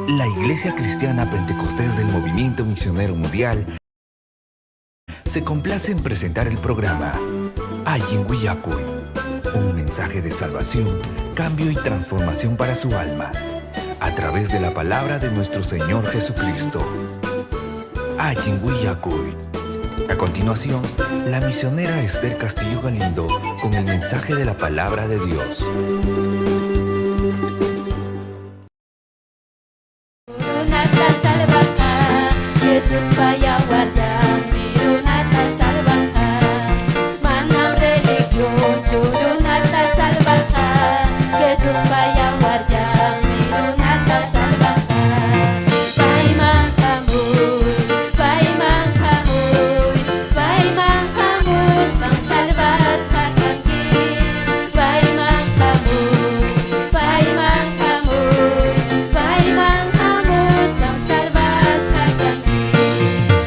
La Iglesia Cristiana Pentecostés del Movimiento Misionero Mundial se complace en presentar el programa Allin Willakuy, un mensaje de salvación, cambio y transformación para su alma, a través de la palabra de nuestro Señor Jesucristo. Allin Willakuy. A continuación, la misionera Esther Castillo Galindo con el mensaje de la palabra de Dios. Runata salvaqa, Jesuspa yawarllanmi runata salvaqa. Manam religionchu runata salvaqa, Jesuspa yawarllanmi runata salvaqa. Payman hamuy, payman hamuy, payman hamuspan salvasqa kanki. Payman hamuy, payman hamuy, payman hamuspan salvasqa kanki.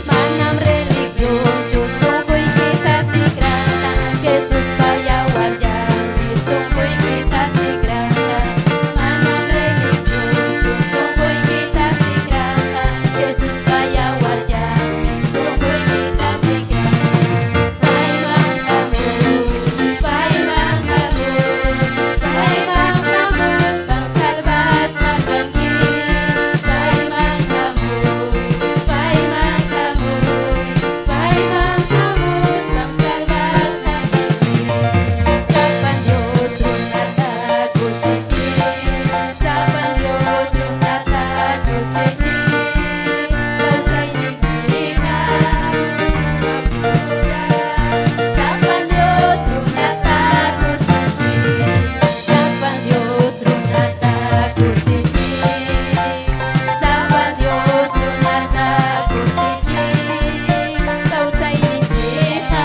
Manam religionchu sunquykita tikranqa, Jesuspa yawarllanmi sunquykita tikranqa. Manam religionchu sunquykita tikranqa, Jesuspa yawarllanmi sunquykita tikranqa. Payman hamuy, payman hamuy, payman hamuspan salvasqa kanki. Payman hamuy, payman hamuy, payman hamuspan salvasqa kanki. Sapan Dios runata kusichin, sapan Dios runata kusichin, kawsayninchikqa. Sapan Dios runata kusichin, sapan Dios runata kusichin, sapan Dios runata kusichin, kawsayninchikqa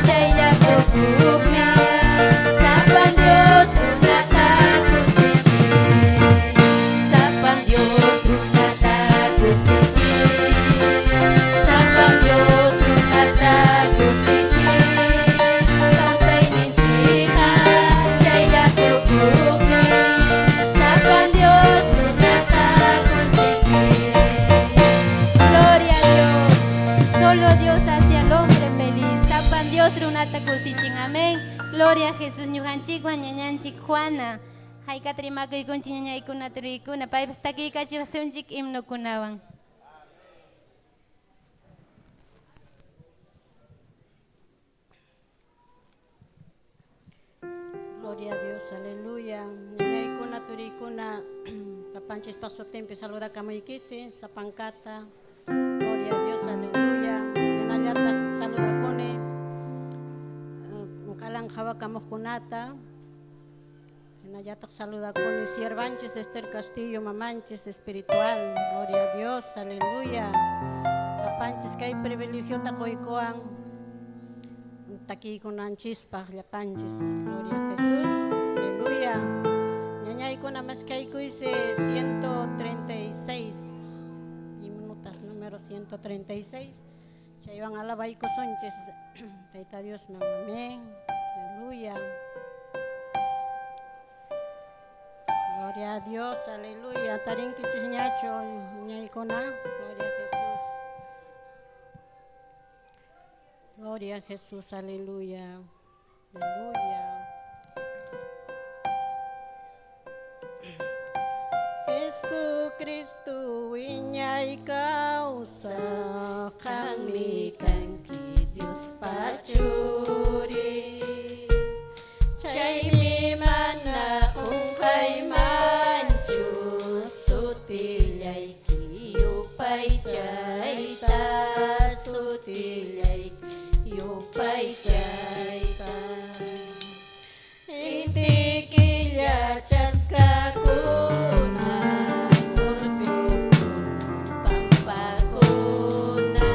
chaylla tukuqmi. Sapan Dios runata kusichin, sapan Dios runata kusichin, sapan Dios runata kusichin, kawsayninchikqa chaylla tukuqmi. Sapan Dios runata kusichin. Gloria a Dios. Solo Dios hace al hombre feliz. Sapan Dios runata kusichin. Amén. Gloria a Jesús. Ñuqanchikwan ñañanchik Juana. Haykata rimakuykunchik ñañaykuna turiykuna. Paypas takiykachiwasunchik himnokunawan. Gloria a Dios, aleluya. Ñañaykuna, turiykuna, papanchispaq sutinpi saludakamuykisi, sapankata. Gloria a Dios, aleluya. Yanallataq saludakuni qalan qhawakamuqkunata. Hinallataq saludakuni siervanchis Esther Castillo, mamanchis espiritual. Gloria a Dios, aleluya. Papanchis kay privilegiota quykuwan takiykunanchispaq llapanchis. Gloria a Jesús, aleluya. Ñañaykuna maskaykuysi 136, himnotas número 136. Chaywan alabaykusunchis Tayta Diosman. Amén. Aleluya. Gloria a Dios, aleluya. Tarinkichis ñachu ñañaykuna. Gloria a Jesús. Gloria a Jesús, aleluya. Aleluya. Jesucristo wiñay kawsaq, qanmi kanki Diospa churin. Chaymi mana qunqaymanchu sutillayki yupaychayta, sutillayki yupaychayta. Inti killa chaskakuna, urqukuna, pampakuna.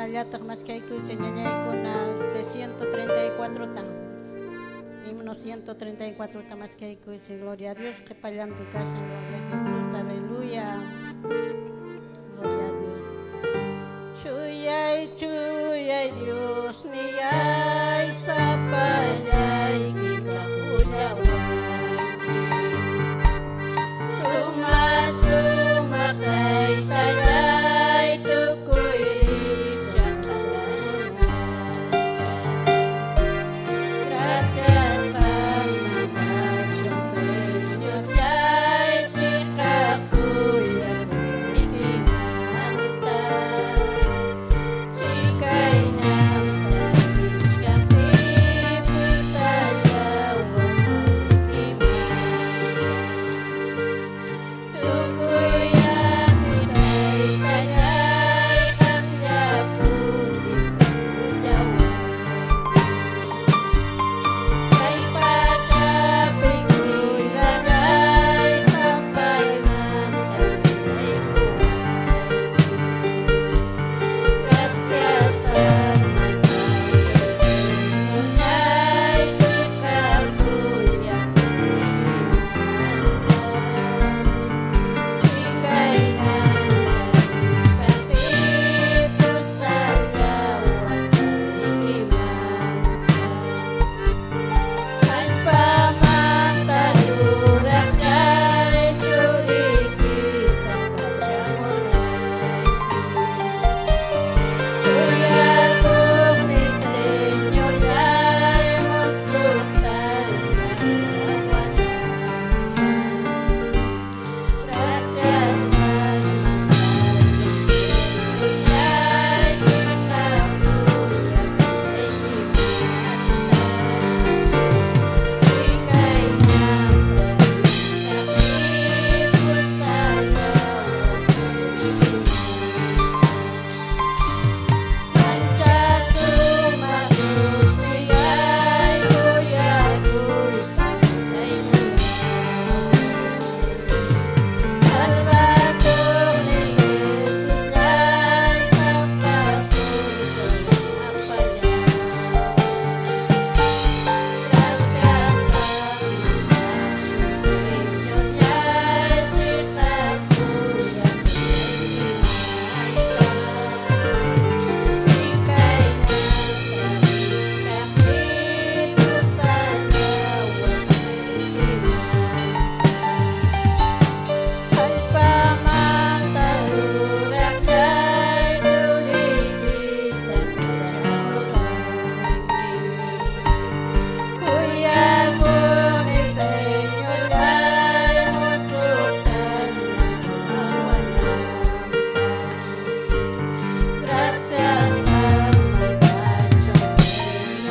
Chaynallataq maskaykuysi ñañaykuna este 134 ta. Himno 134 ta maskaykuysi. Gloria a Dios, qhipallanpi kashan. Gloria a Jesús, aleluya. Gloria a Dios. Chuyay, chuyay Dios niyay sapallayki kapullawanki. Suma sumaq taytallay tukuy rikchaq alabanancha. Gracias alma Señorllay chiqap kuyakuynikimanta. Chikay ñanta richkaptin pusallawasuykiman. Tukuy ati taytallay qamllapuni kapullawanki. Kay pachapi cuidallay sapaymanta libraykuwanki. Gracias alma Señorllay chiqap kuyakuynikimanta. Chikay ñanta richkaptin pusallawasuykiman. Allpamanta ruraqllay churiykita kachamurqanki. Kuyakuqniy Señorllay musuqta rurawanampaq. Gracias alma Señorllay chiqap kuyakuynikimanta. Chikay ñanta richkaptin pusallawasuykiman. Ancha sumaq Diosniyay kuyakuyta kaykuwan. Salvakuqniy Jesusllay sapa p'unchaw yanapallaway. Gracias alma Señorllay chiqap kuyakuynikimanta. Chikay ñanta richkaptin pusallawasuykiman. Allpamanta ruraqllay churiykita kachamurqanki. Kuyakuqniy Señorllay musuqta rurawanampaq. Gracias alma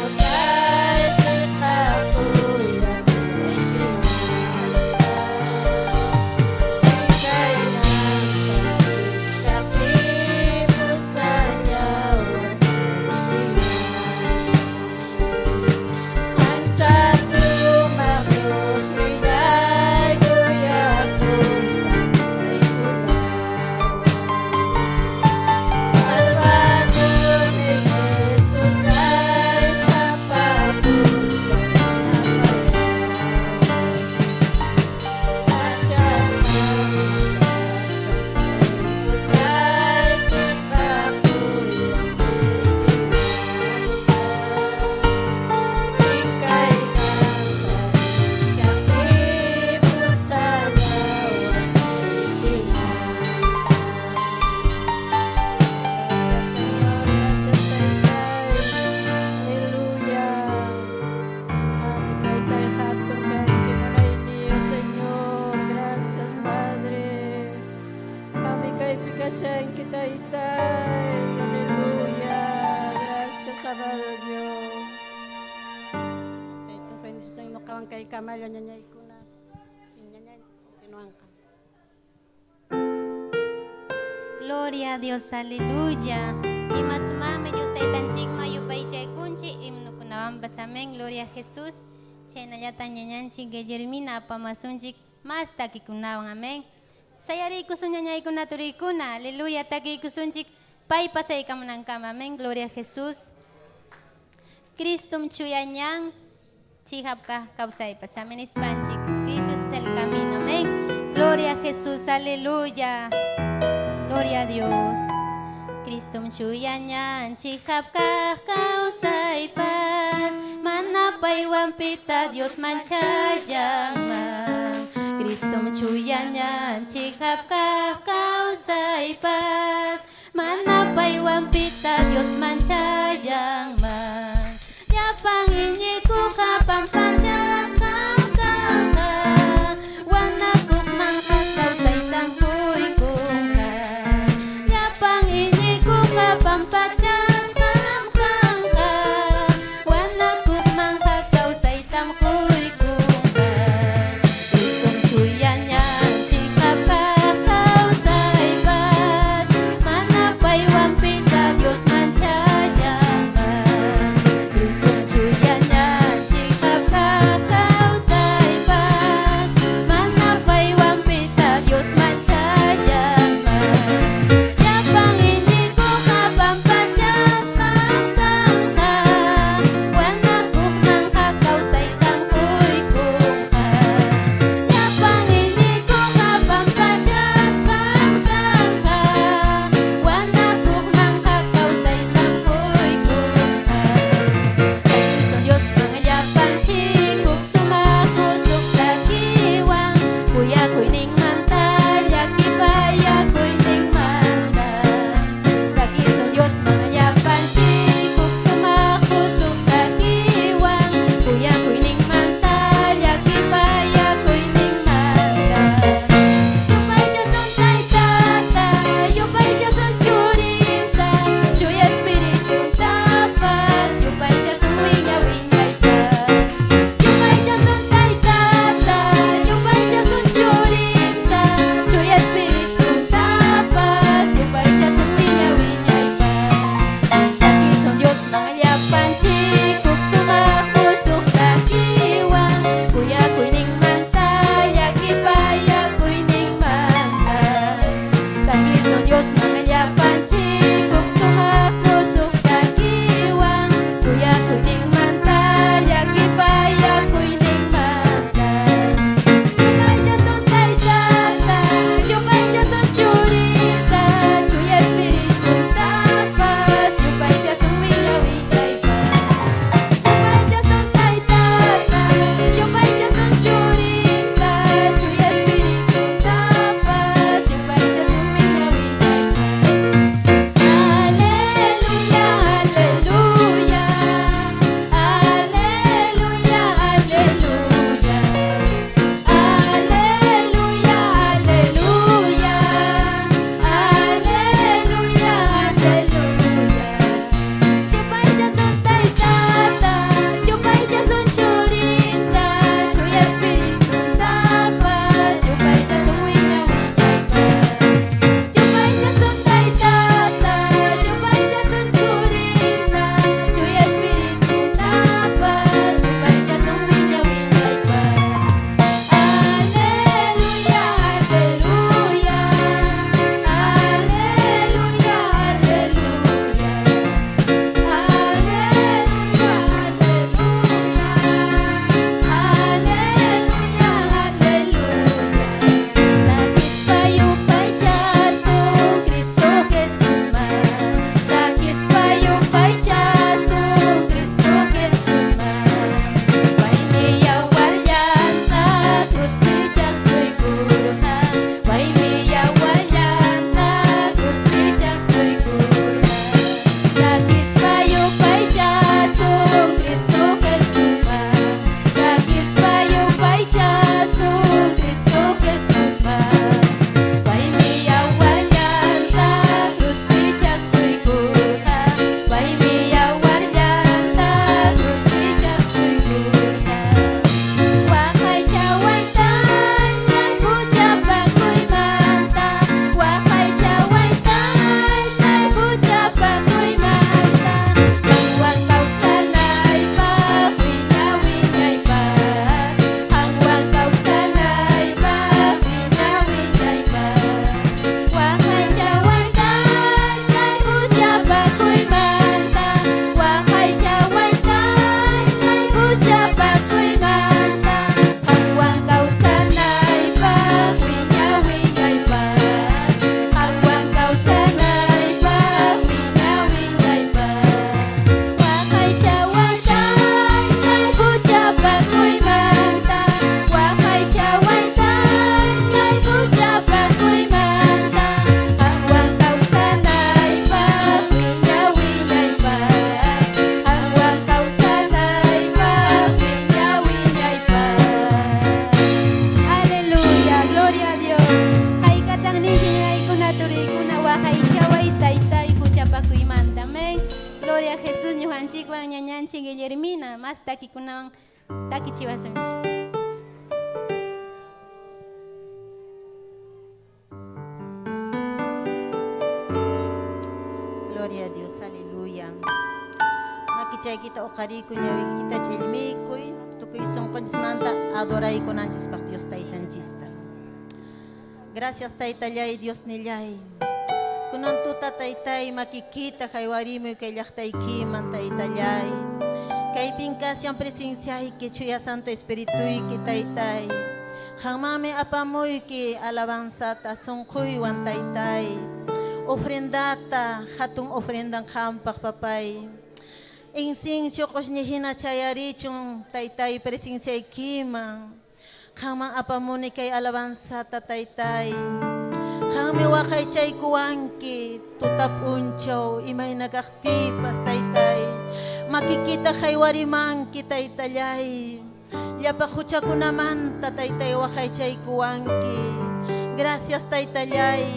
Señorllay chiqap kuyakuynikimanta. Chikay ñanta richkaptin pusallawasuykiman. Ancha sumaq Diosniyay kuyakuyta kaykullawan. Salvakuqniy Jesusllay sapa p'unchaw yanapallaway. Gracias alma Señorllay chiqap kuyakuynikimanta. Chikay ñanta richkaptin pusallawasuykiman. Gracias Señor, gracias Taytay. Aleluya. Qammi Taytay hatun kanki munayniyuq Señor. Gracias Padre. Qammi kaypi kashanki Taytay. Aleluya. Gracias amado Dios. Tayta bendición ñuqawan kay kamalla ñañaykuna. Ñañay continuanqa. Gloria a Dios, aleluya. Ima sumaqmi Dios taytanchikman yupaychaykunchik himnokunawanpas amén. Gloria a Jesús. Chaynallata ñañanchik Guillermina apamasunchik mas takikunawan amén. Sayariykusun ñañaykuna turiykuna, aleluya, takiykusunchik. Pay pasaykamunankama. Amén. Gloria a Jesús. Cristum chuya ñan chiqap kaq kawsaypas. Amén nispanchik. Cristo es el camino. Amén. Gloria a Jesús. Aleluya. Gloria a Dios. Cristum chuya ñan chiqap kaq kawsaypas. Mana paywan pita Dios manchayanman. Cristum chuya ñan chiqap kaq kawsaypas. Mana paywan pita Dios manchayanman. Llapan iñikuqqa pampachasqam kanqa. Wanakuqmanqa kawsaytam quykunqa. Llapan iñikuqqa pampachasqam kanqa. Wanakuqmanqa kawsaytam quykunqa. Cristum chuya ñan chiqap kaq kawsaypas. Mana paywan pita Dios manchayanman. Gloria a Jesús ñuqanchikwan ñañanchik Guillermina mas takikunawan takichiwasunchik. Gloria a Dios, aleluya. Makichaykita uqarikuy, ñawiykita ch'illmikuy, tukuy sunqunchismanta adoraykunanchispaq Dios taytanchista. Gracias taytallay, Dios nillay. Kunan tuta taytay makikita haywarimuy kay llaqtaykiman taytallay. Kaypin kasyan presenciayki chuya Santo Espirituyki taytay. Qanmanmi apamuyki alabanzata sunquywan taytay. Ofrendata hatun ofrendan qampaq papay. Insincho q'ushñi chayarichun taytay presenciaykiman. Qanman apamuni kay alabanzata taytay. Qanmi waqaychaykuwanki tuta p'unchaw imayna kaqtipas taytay. Makikita haywarimanki taytallay. Llapa huchakunamanta taytay waqaychaykuwanki. Gracias taytallay.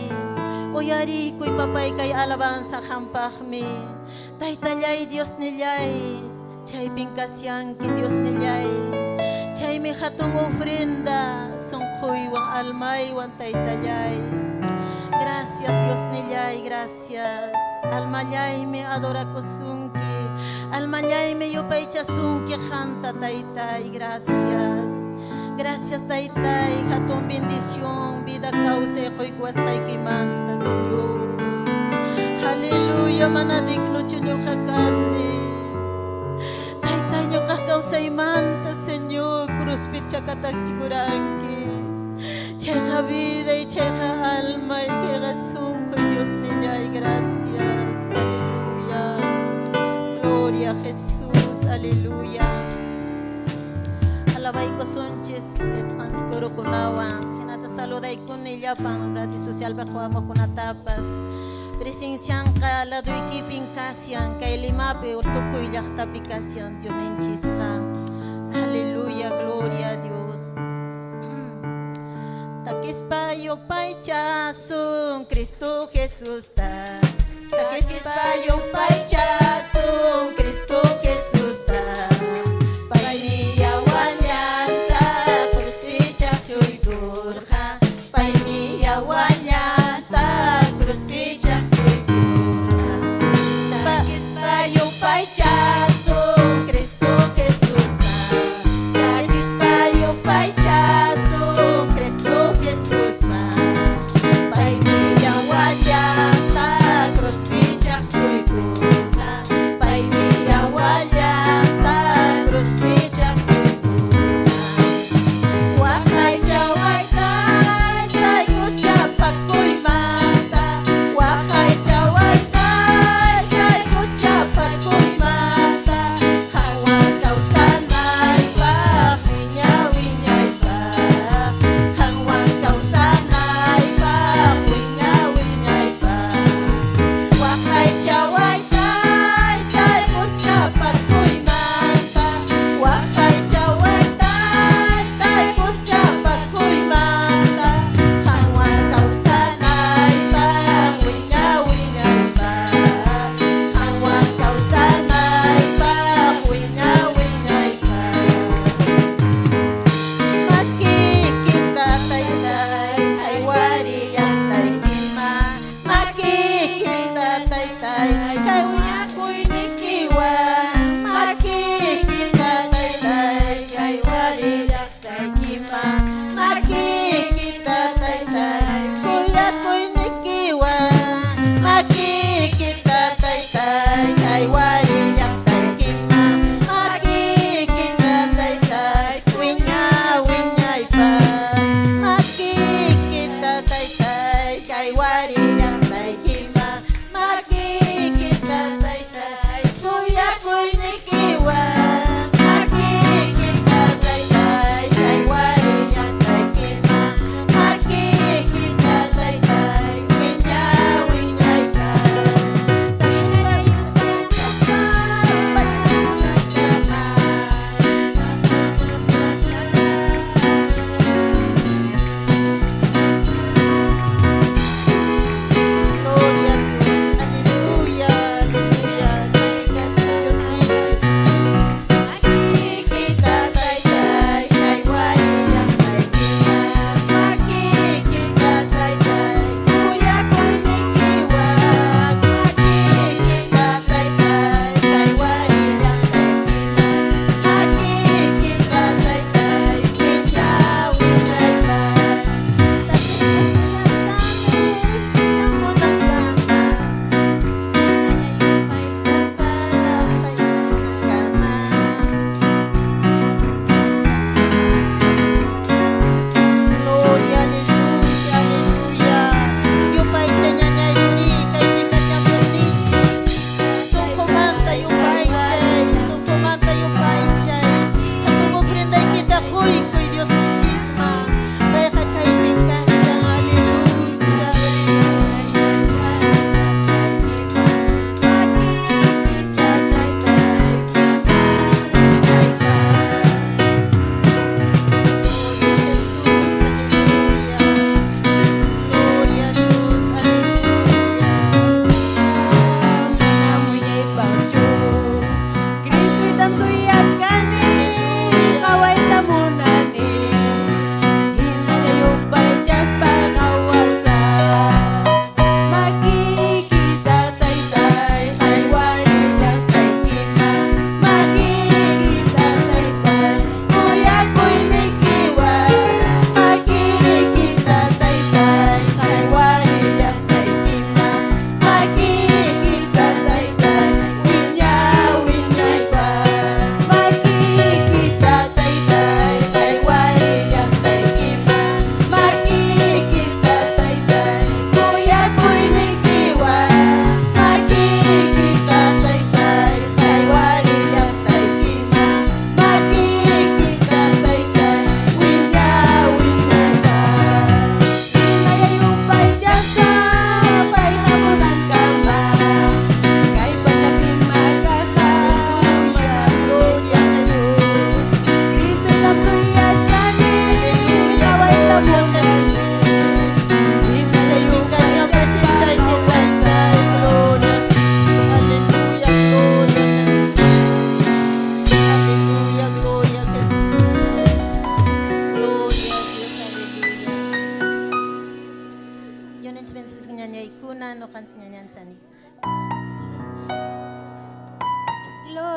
Uyarikuy papay kay alabanza qampaqmi. Taytallay Dios nillay. Chaypin kasyanki Dios nillay. Chaymi hatun ofrenda sunquywan almaywan taytallay. Gracias Dios nillay, gracias. Almallaymi adorakusunki. Almallaymi yupaychasunki qanta taytay, gracias. Gracias taytay, hatun bendición, vida kawsay quykuwasqaykimanta, Señor. Aleluya, mana dignochu ñuqa kani. Taytay ñuqaq kawsaymanta, Señor, cruzpi chakatachikuranki. Chayqa vida y chayqa alma y kayqa sunquy Dios nillay, gracias. Aleluya. Gloria a Jesús, aleluya. Alabaykusunchis yachasqanchis kurukunawan hinata saludaykuni llapan radio socialpi qhawamuqkunatapas presencianqa laduykipin kasyan kay Limapi tukuy llaqtapi kasyan Diosninchisqa. Aleluya, gloria a Dios. Takispa yupaychasun Cristo Jesusta. Takispa yupaychasun Cristo Jesusta. Paymi yawarllanta cruzpi chaqchuykurqa. Paymi yawarllanta cruzpi chaqchuykurqa. Takispa yupaychasun Cristo Jesusta. Takispa yupaychasun Cristo Jesusma. Paymi yawarllanta cruzpi chaqchuykurqa. Paymi yawarllanta cruzpi chaqchuykurqa. Waqaychaway taytay huchapakuymanta. Waqaychaway taytay huchapakuymanta.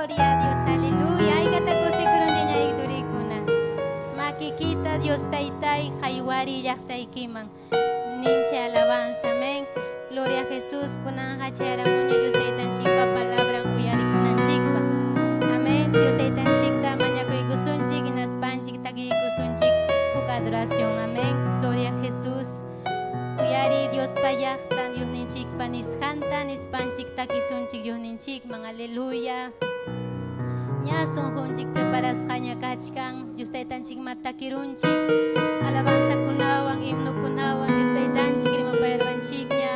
Gloria a Dios, aleluya. Aykata kusikurun ñañayturikuna. Makikita Dios taytay haywari llaqtaykiman. Nincha alabanza, amén. Gloria a Jesús, kunanja chayaramuña Dios taytanchikpa palabran uyarikunanchikpa. Amén. Dios taytanchikta mañakuykusunchik, hinaspanchik takiykusunchik huk adoración. Amén. Gloria a Jesús. Uyari Dios payaqtan Dios ninchikpa nisqanta nispanchik takisunchik Dios ninchikman. Aleluya. Ña sunqunchik preparasqaña kachkan Dios taytanchikman takirunchik alabanzakunawan himnokunawan Dios taytanchik rimapayarwanchikña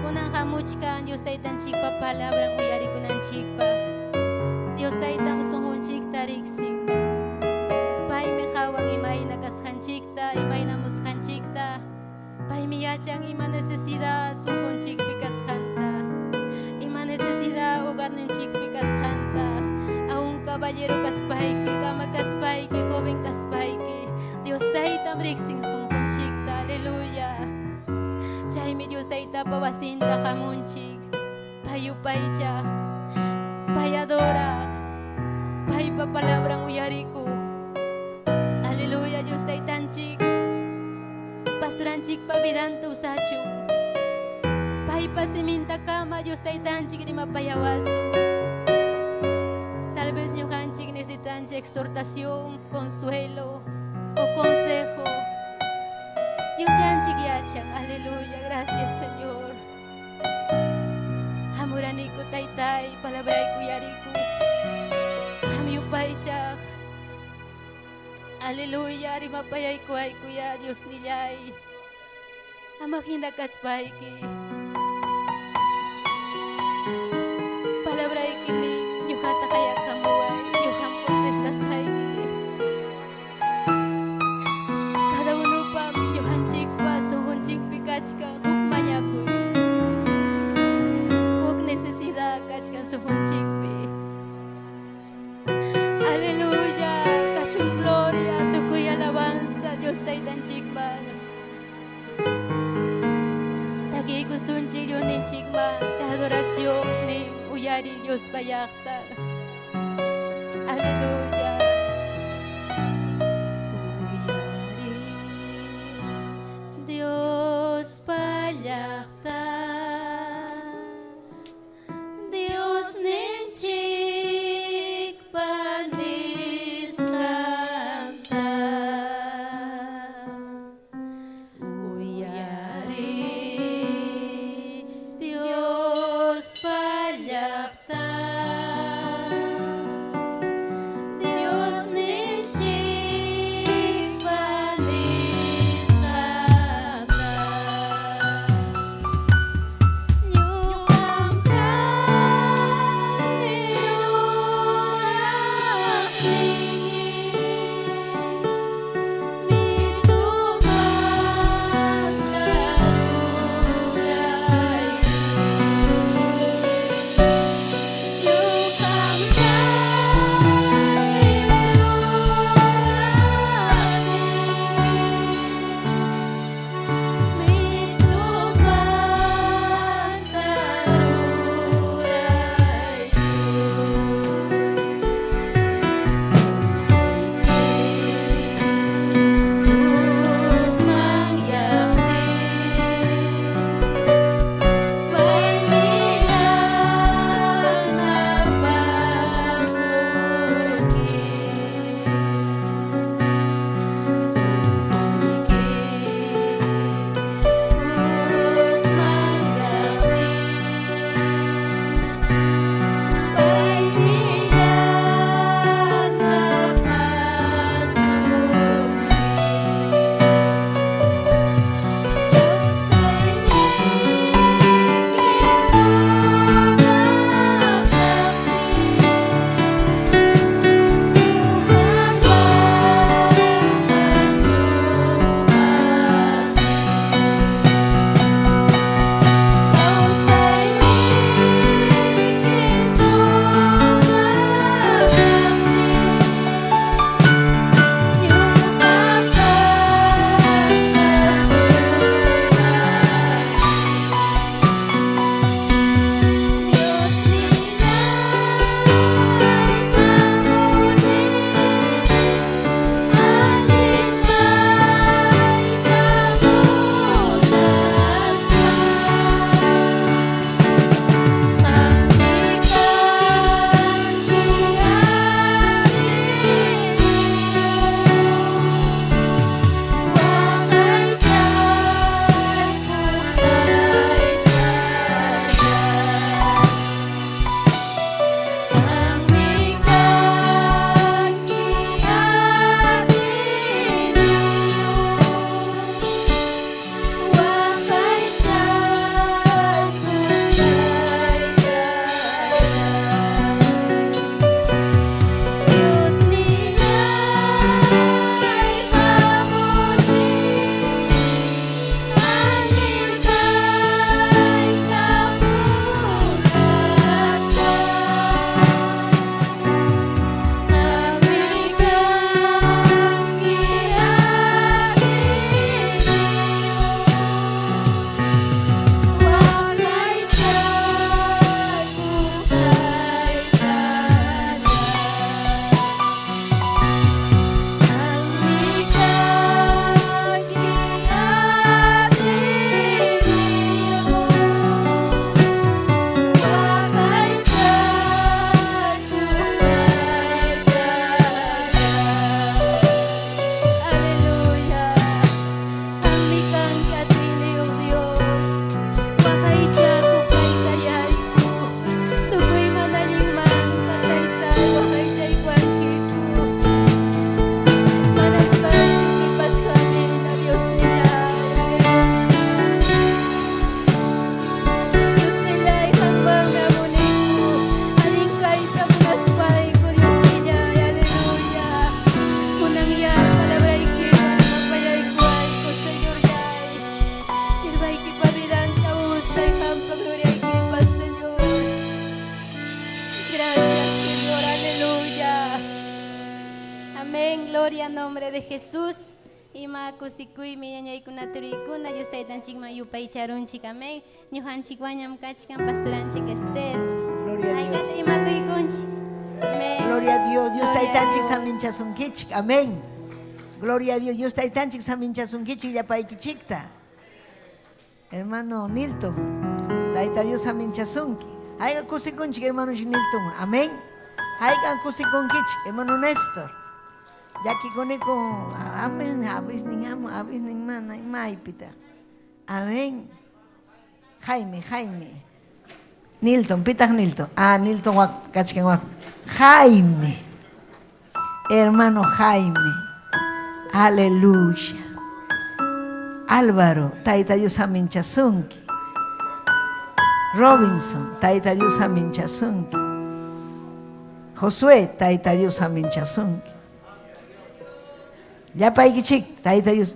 kunan hamuchkan Dios taytanchikpa palabran uyarikunanchikpaq Dios taytam sunqunchikta riqsin paymi qawan imayna kasqanchikta imayna musqanchikta paymi yachan ima necesidad sunqunchikpi kasqanta ima necesidad hogarninchikpi kasqanta aún caballero kaspayki dama kaspayki joven kaspayki Dios taytam riqsin sunqunchikta aleluya chaymi Dios taytapa wasinta hamunchik pay yupaychaq pay adoraq paypa palabran uyarikuq aleluya Dios taytanchik pastoranchikpa vidanta usachun paypa simintakama Dios taytanchik rimapayawasun. Tal vez ñuqanchik necesitanchik exhortación, consuelo o consejo. Diosllanchik yachan, aleluya, gracias Señor. Hamuraniku taytay, palabrayku uyariku. Qam yupaychaq. Aleluya, rimapayaykuwaykuya Dios nillay. Ama hina kaspayki. Palabrayki nin ñuqata qayakamuway, ñuqam contestasqayki. Cada unupa ñuqanchikpa sunqunchikpi kachkan huk mañakuy. Huk necesidad kachkan sunqunchikpi. Aleluya, kachun gloria, tukuy alabanza Dios taytanchikman. Takiykusunchik Diosninchikman, adoración nin uyari Dios payaqta. Aleluya. Uyari Dios payaqta. Dios ninchikpa nisqanta. Uyari Dios payaqta. Dios ninchikpa nisqanta. Gracias, Señor, aleluya. Amén, gloria al nombre de Jesús. Ima kusikuymi ñañaykuna turiykuna Dios taytanchikman yupaycharunchik. Amén. Ñuqanchik wañam kachkan pastoranchik Esther. Gloria a Dios. Haykata imakuykunchik. Amén. Gloria a Dios. Dios Gloria a taytanchik Dios. saminchasunkichik. Amén. Gloria a Dios. Dios taytanchik saminchasunkichik llapaykichikta. Hermano Nilton, Tayta Dios saminchasunki. Hayka kusikunchik hermano Nilton. Amén. Hayka kusikunkichik hermano Néstor. Llakikuniku amén, avisnin amo, avisnin mana maypita. Amén. Jaime, Jaime. Nilton, pitaq Nilton. Ah, Nilton wak kachkan wak. Jaime. Hermano Jaime. Aleluya. Álvaro, Tayta Dios saminchasunki. Robinson, Tayta Dios saminchasunki. Josué, Tayta Dios saminchasunki. Llapaykichik, Tayta Dios.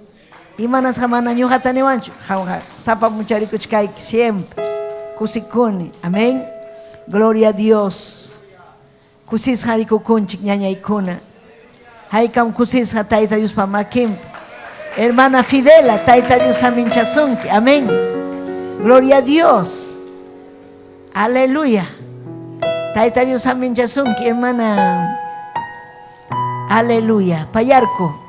Imanasqa mana ñuqata niwanchu. Qamqa sapa mucharikuchkayki siempre. Kusikuni. Amén. Gloria a Dios. Kusisqa rikukunchik ñañaykuna. Haykam kusisqa Tayta Diospa makinpi. Hermana Fidela, Tayta Dios saminchasunki. Amén. Gloria a Dios. Aleluya. Tayta Dios saminchasunki, hermana. Aleluya. Payarco.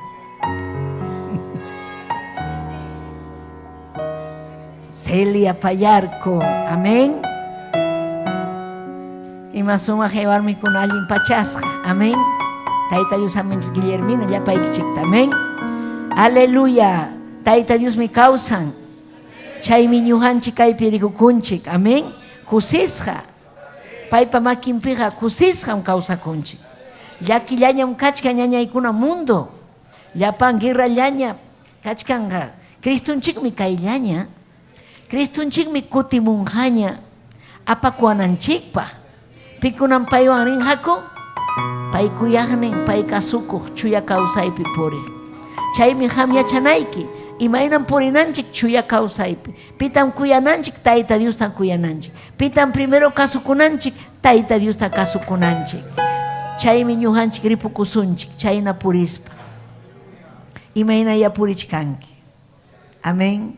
Celia Payarco. Amén. Ima sumaq warmikuna allin pachasqa. Amén. Tayta Dios aminchis Guillermina llapaykichikta. Amén. Aleluya. Tayta Diosmi kawsan. Chaymi ñuqanchik kaypi rikukunchik. Amén. Kusisqa. Paypa makinpiqa kusisqam kawsakunchik. Llakillañam kachkan ñañaykuna mundo. Llapan guerrallaña kachkanqa. Cristonchikmi kayllaña. Cristonchikmi kutimunqaña. Apakuwananchikpaq. Pikunam paywan rinqaku? Pay kuyaqnin, pay kasukuq, chuya kawsaypi puriq. Chaymi qam yachanayki, imaynam purinanchik chuya kawsaypi. Pitam kuyananchik, Tayta Diostam kuyananchik. Pitam primero kasukunanchik, Tayta Diosta kasukunanchik. Chaymi ñuqanchik ripukusunchik, chayna purispa. Imaynaya purichkanki. Amén.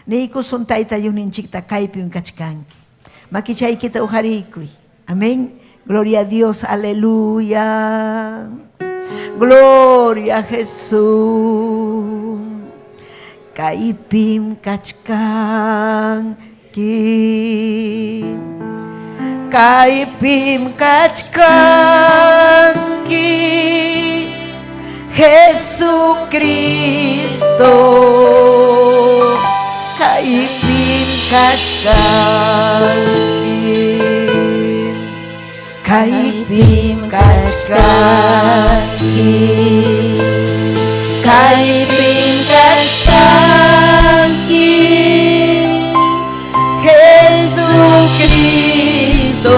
Niykusun Tayta Diosninchikta kaypim kachkanki. Makichaykita uqariykuy. Amén. Gloria a Dios, aleluya. Gloria a Jesús. Kaypim kachkanki. Kaypim kachkanki. Jesucristo. Kaypim kachkanki. Kaypim kachkanki. Kaypim kachkanki. Jesucristo.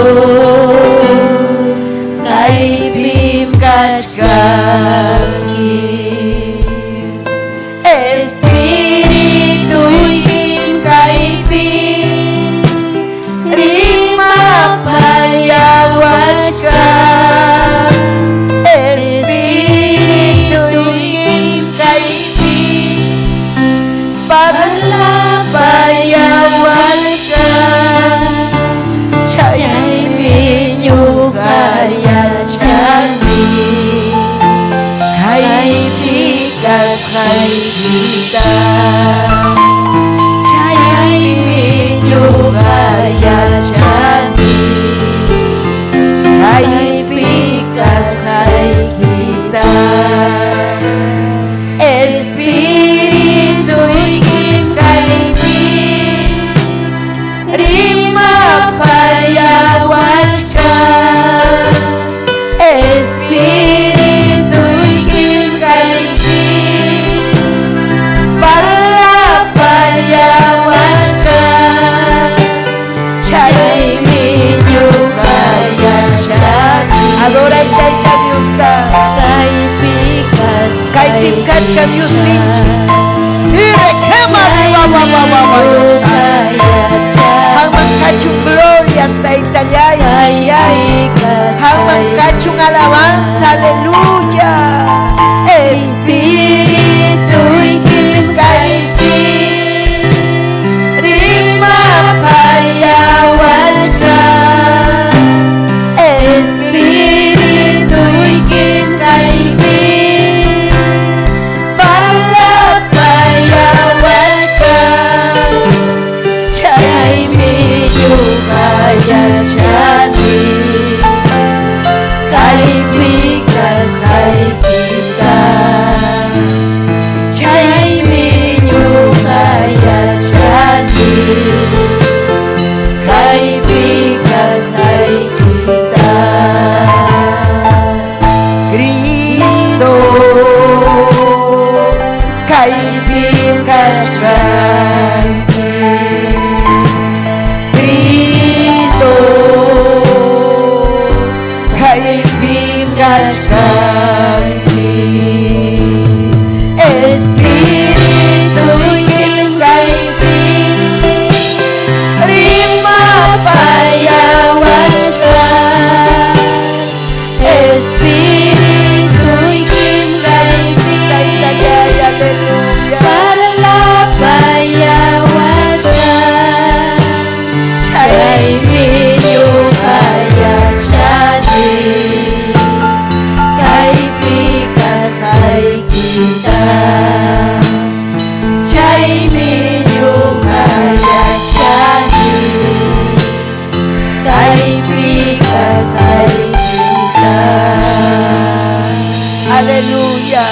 Kaypim kachkanki. Espirituykim kaypi rimapayawachkan. Espirituykim kaypi parlapayawachkan. Chaymi ñuqa yachani kaypi kasqaykita. Chaymi ñuqa yachani kaypi kasqaykita. Espirituykim kaypi rimapayawachkan. Espirituykim kaypi parlapayawachkan. Chaymi ñuqa yachani Adoray Tayta Diosta. kaypi Kaypim kachkan Diosninchik. kasqaykita. Wa, wa, wa, wa, wa, wa, Qamman kachun gloria. Taytallay, Dioslláy. Qamman kachun alabanza, aleluya. Espirituykim kaypi rimapayawachkan. Espirituykim kaypi parlapayawachkan. Chaymi ñuqa yachani kaypi kasqaykita. Chaymi ñuqa yachani kaypi kasqaykita. Cristo, kaypim kachkanki. Cristo, kaypim kachkanki. Espirituykim kaypi rimapayawachkan. Espirituykim kaypi Taytallay, aleluya. parlapayawachkan. Chaymi ñuqa yachani kaypi kasqaykita. Chaymi ñuqa yachani kaypi kasqaykita. Aleluya.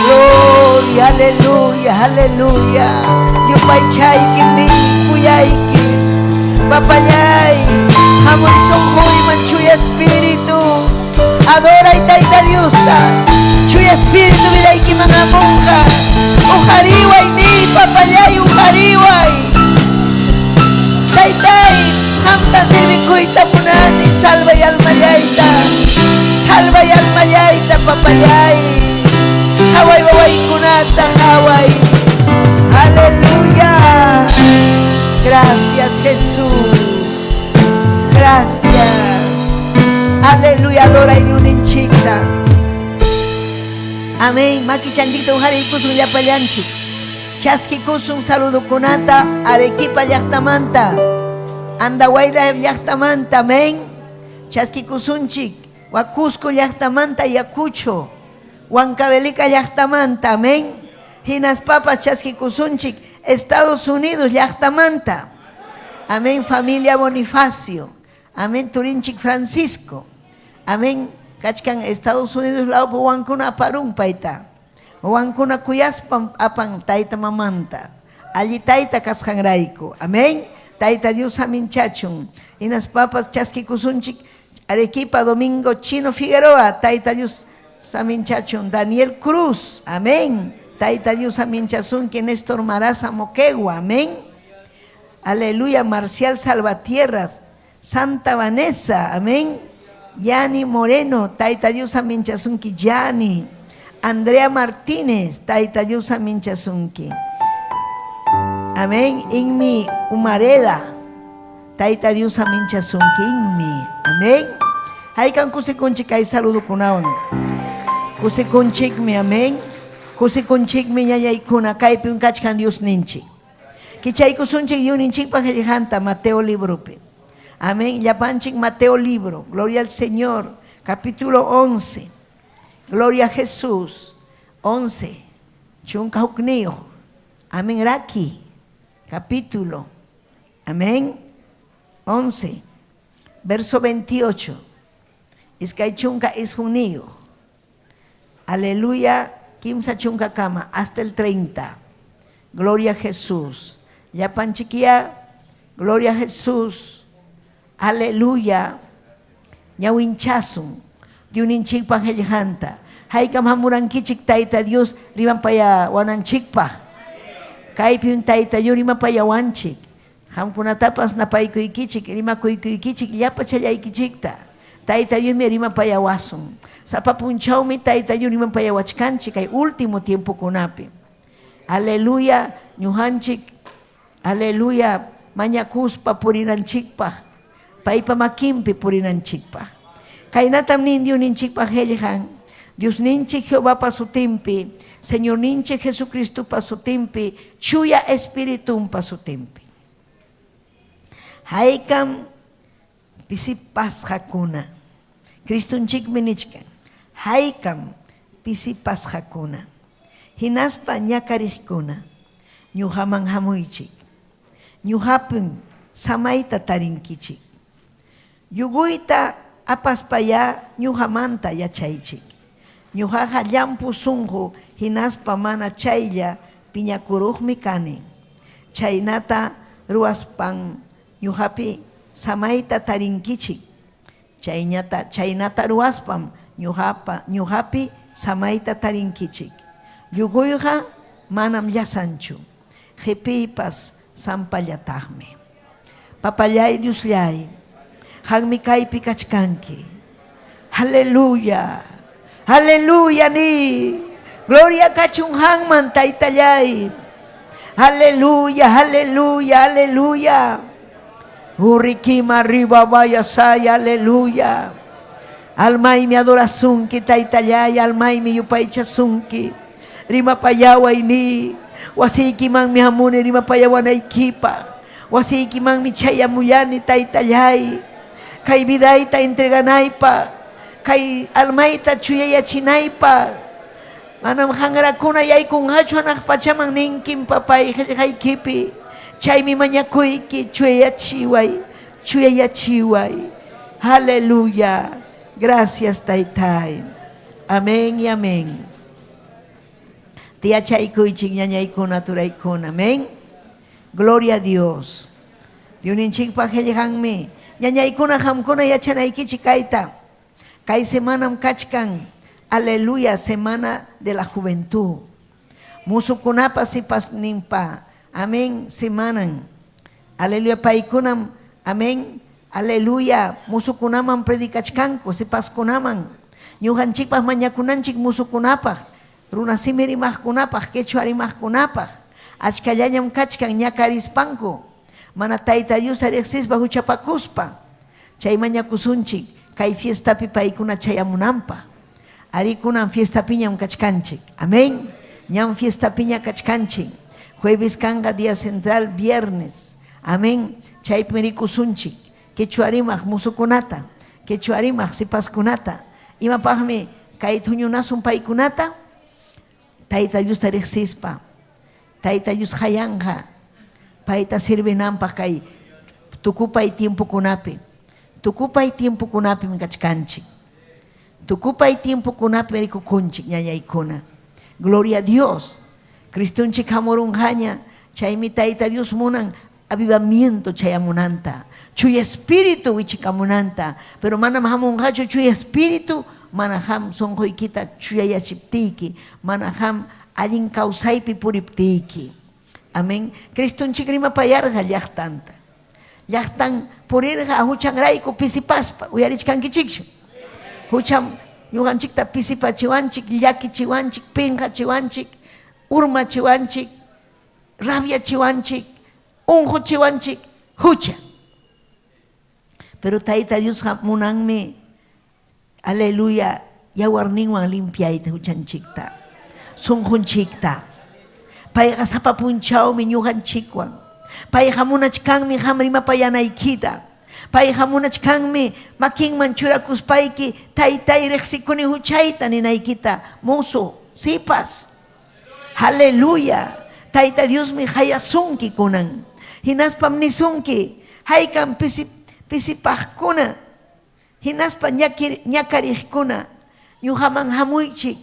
Gloria, aleluya, aleluya. Yupaychayki mi kuyayki. Papallay, hamuy sunquyman Chuya Espíritu. Adoray Tayta Diosta. Chuya Espíritu vidaykiman hamunqa. Uqariway ni papallay, uqariway. Taytay, qamta sirvikuyta munani, salvay almallayta. Salvay almallayta, papallay. Haway wawaykunata, haway. Aleluya. Gracias, Jesús. Gracias. Aleluya, adora y Diosninchikta. Amén. Makichanchikta uqariykusun llapallanchik. Chaskikusun saludokunata Arequipa llaqtamanta. Andahuaylas llaqtamanta, amén. Chaskikusunchik. Cusco llaqtamanta Ayacucho. Huancavelica llaqtamanta, amén. Hinaspapas chaskikusunchik Estados Unidos llaqtamanta. Amén, familia Bonifacio. Amén, Turinchik Francisco. Amén. Kachkan Estados Unidos lawpi wawankuna aparun payta. Wawankuna kuyaspan apan tayta mamanta. Alli tayta kasqanrayku. Amén. Tayta Dios saminchachun. Hinaspapas chaskikusunchik Arequipa Domingo Chino Figueroa. Tayta Dios saminchachun. Daniel Cruz. Amén. Tayta Dios saminchasunki Néstor Maraza Moquegua. Amén. Aleluya. Marcial Salvatierras. Santa Vanessa. Amén. Yani Moreno, Tayta Dios saminchasunki Yani. Andrea Martínez, Tayta Dios saminchasunki. Amén. Inmi Umareda, Tayta Dios saminchasunki Inmi. Amén. Haykan kusikunchik kay saludokunawan. Kusikunchikmi, amén. Kusikunchikmi ñañaykuna kaypim kachkan Diosninchik. Kichaykusunchik Diosninchikpa qillqanta Mateo libropi. Amén. Llapanchik Mateo libro. Gloria al Señor. Capítulo 11. Gloria a Jesús. 11. Chunka hukniyuq. Amén. Raki. Capítulo. Amén. 11. Verso 28. Iskay chunka isqunniyuq. Aleluya. Kimsa chunka kama. Hasta el 30. Gloria a Jesús. Llapanchikyá. Gloria a Jesús. Aleluya. Ñawinchasun. Diosninchikpa qillqanta. Haykam hamurankichik Tayta Dios rimapayawananchikpaq. Kaypim Tayta Dios rimapayawanchik. Qamkunatapas napaykuykichik, rimakuykuykichik llapachallaykichikta. Tayta Diosmi rimapayawasun. Sapa punchawmi Tayta Dios rimapayawachkanchik kay último tiempokunapi. Aleluya, ñuqanchik, aleluya, mañakuspa purinanchikpaq. Paypa makinpi purinanchikpaq. Kaynatam nin Diosninchikpa qellqan, Diosninchik Jehovapa sutinpi, Señorninchik Jesucristopa sutinpi, Chuya Espiritunpa sutinpi. Haykam pisipasqakuna. Cristonchikmi nichkan, Haykam pisipasqakuna, hinaspa ñakariqkuna, ñuqaman hamuychik. Ñuqapim samayta tarinkichik. Yuguyta apaspayá ñuqamanta yachaychik. Ñuqaqa llampu sunqu hinaspa mana chaylla piñakuruqmi kani. Chaynata ruwaspan ñuqapi samayta tarinkichik. Chayñata chaynata ruwaspam ñuqapa ñuqapi samayta tarinkichik. Yuguyqa manam llasanchu, qipiypas sampallataqmi. Papallay Diosllay, qanmi kaypi kachkanki. Aleluya. Aleluya ni. Gloria kachun qanman Taytallay. Aleluya, aleluya, aleluya. Urrikima arriba vaya say, aleluya. Almaymi adorasunki Taytallay, almaymi yupaychasunki. Rimapayaway ni. Wasiykimanmi hamuni rimapayawanaykipaq. Wasiykimanmi chayamuyani Taytallay. Kay vidayta entreganaypaq, kay almayta chuyayachinaypaq. Manam qanrakuna yaykunqachu hanaq pachaman ninkim papay qillqaykipi. Chaymi mañakuyki chuyayachiway, chuyayachiway. Aleluya. Gracias Taytay. Amén y amén. Tiyachaykuychik ñañaykuna, turaykuna. Amén. Gloria a Dios. Diosninchikpa qillqanmi. Ñañaykuna, qamkuna yachanaykichik kayta. Kay semanam kachkan, aleluya, semana de la juventud. Musukunapa sipasninpa, amén, semanan. Aleluya, paykunam, amén, aleluya, musukunaman predicachkanku, sipaskunaman. Ñuqanchikpaq mañakunanchik musukunapaq, runasimi rimaqkunapaq, quechua rimaqkunapaq. Achkallañam kachkan ñakarispanku, mana Tayta Diosta riqsispa huchapakuspa. Chay mañakusunchik kay fiestapi paykuna chayamunanpaq. Arí, kunan fiestapiñam kachkanchik. Amén. Ñam fiestapiña kachkanchik. Jueves kanqa día central, viernes. Amén. Chaypim rikusunchik quechua rimaq musukunata, quechua rimaq sipaskunata. Imapaqmi kay huñunasun paykunata? Tayta Diosta riqsispa, Tayta Dios qayanqa payta sirvinanpaq kay tukupay tiempokunapi. Tukupay tiempokunapim kachkanchik. Tukupay tiempokunapim rikukunchik, ñañaykuna. Gloria a Dios. Cristonchik hamurunqaña, chaymi Tayta Dios munan avivamiento chayamunanta, Chuya Espíritu wichikamunanta, pero manam hamunqachu Chuya Espíritu mana qam sunquykita chuyayachiptiyki, mana qam allin kawsaypi puriptiyki. Amén. Cristonchik rimapayarqa llaqtanta. Llaqtan purirqa huchanrayku pisipaspa. Uyarichkankichikchu? Hucham ñuqanchikta pisipachiwanchik, llakichiwanchik, pinqachiwanchik, urmachiwanchik, rabiachiwanchik, unquchiwanchik, hucha. Pero Tayta Diosqa munanmi, aleluya, yawarninwan limpiayta huchanchikta, sunqunchikta. Payqa sapa punchawmi ñuqanchikwan. Payqa munachkanmi qam rimapayanaykita. Payqa munachkanmi makinman churakuspayki taytay riqsikuni huchayta ninaykita, mozo, sipas. Aleluya! Tayta Diosmi qayasunki kunan. Hinaspam nisunki, haykam pisi pisipaqkuna hinaspa ñakariqkuna ñuqaman hamuychik.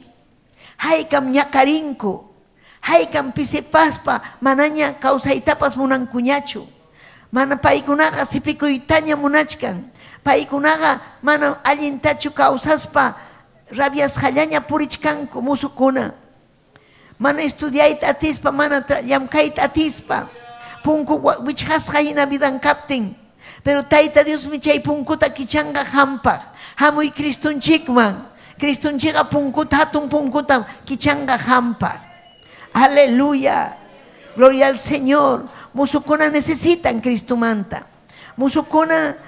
Haykam ñakarinku, haykam pisipaspa manaña kawsaytapas munankuñachu. Mana paykunaqa sipikuytaña munachkan. Paykunaqa manam allintachu kawsaspa rabiasqallaña purichkanku musukuna. Mana estudiayta atispa, mana llamkayta atispa, punku wichqasqa hina vidan kaptin. Pero Tayta Diosmi chay punkuta kichanqa qampaq. Hamuy Cristonchikman. Cristonchikqa punkuta, hatun punkutam kichanqa qampaq. Aleluya. Gloria al Señor. Musukuna necesitan Cristomanta. Musukuna.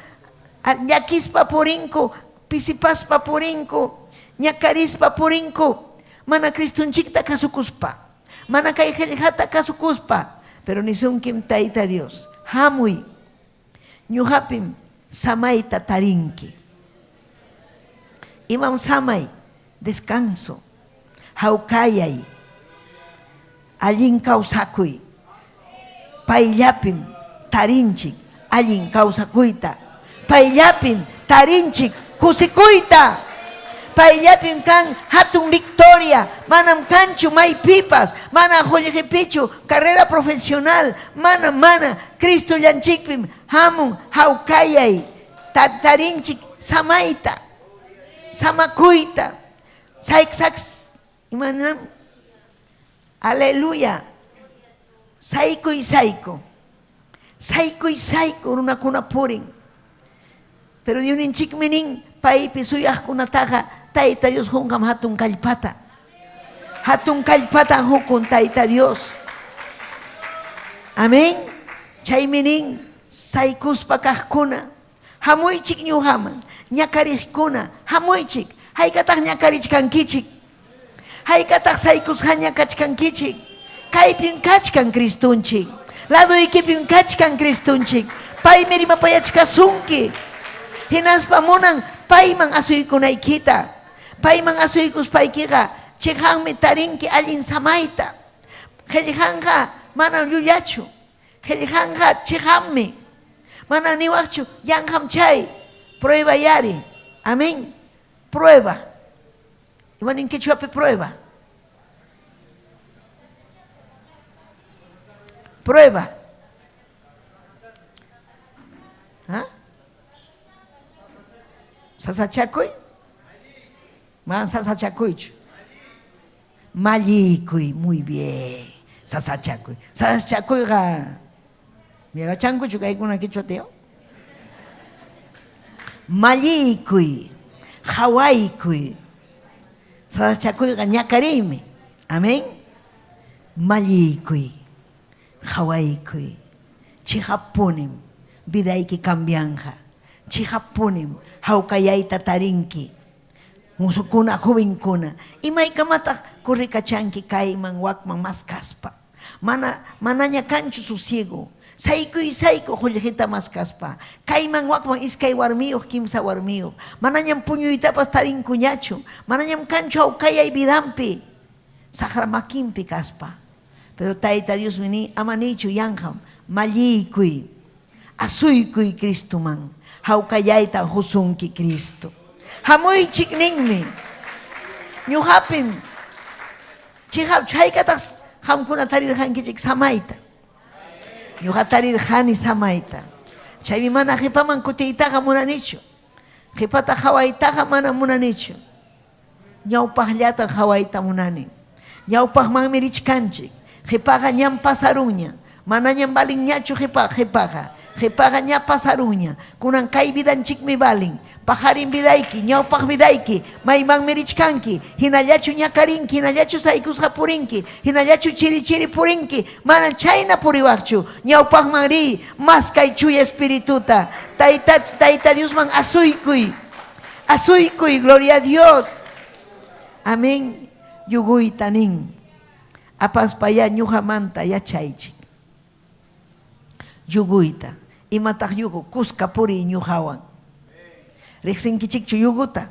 Llakispa purinku, pisipaspa purinku, ñakarispa purinku, mana Cristonchikta kasukuspa, mana kay qillqata kasukuspa. Pero nisunkim Tayta Dios, hamuy, ñuqapim samayta tarinki. Imam samay? Descanso, hawkayay, allin kawsakuy. Payllapim tarinchik allin kawsakuyta. Payllapim tarinchik kusikuyta. Payllapim kan hatun victoria. Manam kanchu maypipas, mana qullqipichu, carrera profesional, mana, mana. Cristollanchikpim hamun hawkayay, tarinchik samayta, samakuyta. Sayksaks, imanam? Aleluya. Saykuy sayku. Saykuy sayku runakuna purin. Pero Diosninchikmi nin, paypi suyaqkunataqa Tayta Dios qunqam hatun kallpata. Hatun kallpatan hukun Tayta Dios. Amén. Chaymi nin, saykuspa kaqkuna, hamuychik ñuqaman, ñakariqkuna, hamuychik. Haykataq ñakarichkankichik? Haykataq saykusqaña kachkankichik? Kaypim kachkan Cristonchik. Ladoykipim kachkan Cristonchik. Paymi rimapayachkasunki. Hinaspa munan payman asuykunaykita. Payman asuykuspaykiqa chiqanmi tarinki allin samayta. Qillqanqa manam llullachu. Qillqanqa chiqanmi. Mana niwaqchu yanqam chay. Prueba yari. Amén. Prueba. Ima nin quechuapi prueba? Prueba. ¿Ah? Sasachakuy? Manam sasachakuychu. Mallikuy, muy bien. Sasachakuy. Sasachakuyqa yachankuchu kaykuna quechua tío? Mallikuy, qhawaykuy. Sasachakuyqa ñakariymi. Amén. Mallikuy, qhawaykuy. Chiqappunim vidayki cambianqa. Chiqappunim hawkayayta tarinki. Musukuna, jovenkuna, imaykamataq corrikachanki kayman wakman maskaspa. Mana, manaña kanchu sosiego. Saykuy sayku qullqita maskaspa. Kayman wakman iskay warmiyuq, kimsa warmiyuq. Manañam puñuytapas tarinkuñachu. Manañam kanchu hawkayay vidanpi. Saqra makinpi kaspa. Pero Tayta Diosmi nin, ama niychu yanqam, malliykuy, asuykuy Cristoman. Hawkayayta qusunki Cristo. Hamuychik ninmi. Ñuqapim chiqapchu haykataq qamkuna tarirqankichik samayta. Ñuqa tarirqani samayta. Chaymi mana qipaman kutiytaqa munanichu. Qipata qawaytaqa mana munanichu. Ñawpaqllatan qawayta munani. Ñawpaqmanmi richkanchik. Qipaqa ñam pasarunña. Manañam valinñachu qipa, qipaqa. Qipaqa ña pasarunña. Kunan kay vidanchikmi valin. Paqarin vidayki, ñawpaq vidayki, maymanmi richkanki. Hinallachu ñakarinki, hinallachu saykusqa purinki, hinallachu chiri chiri purinki. Manam chayna puriwaqchu. Ñawpaqman riy, maskay Chuya Espirituta. Tayta, Tayta Diosman asuykuy. Asuykuy, gloria a Dios. Amén. Yuguyta nin. Apaspayá ñuqamanta yachaychik. Yuguyta. Imataq yugu? Kuska puriy ñuqawan. Riqsinkichikchu yuguta?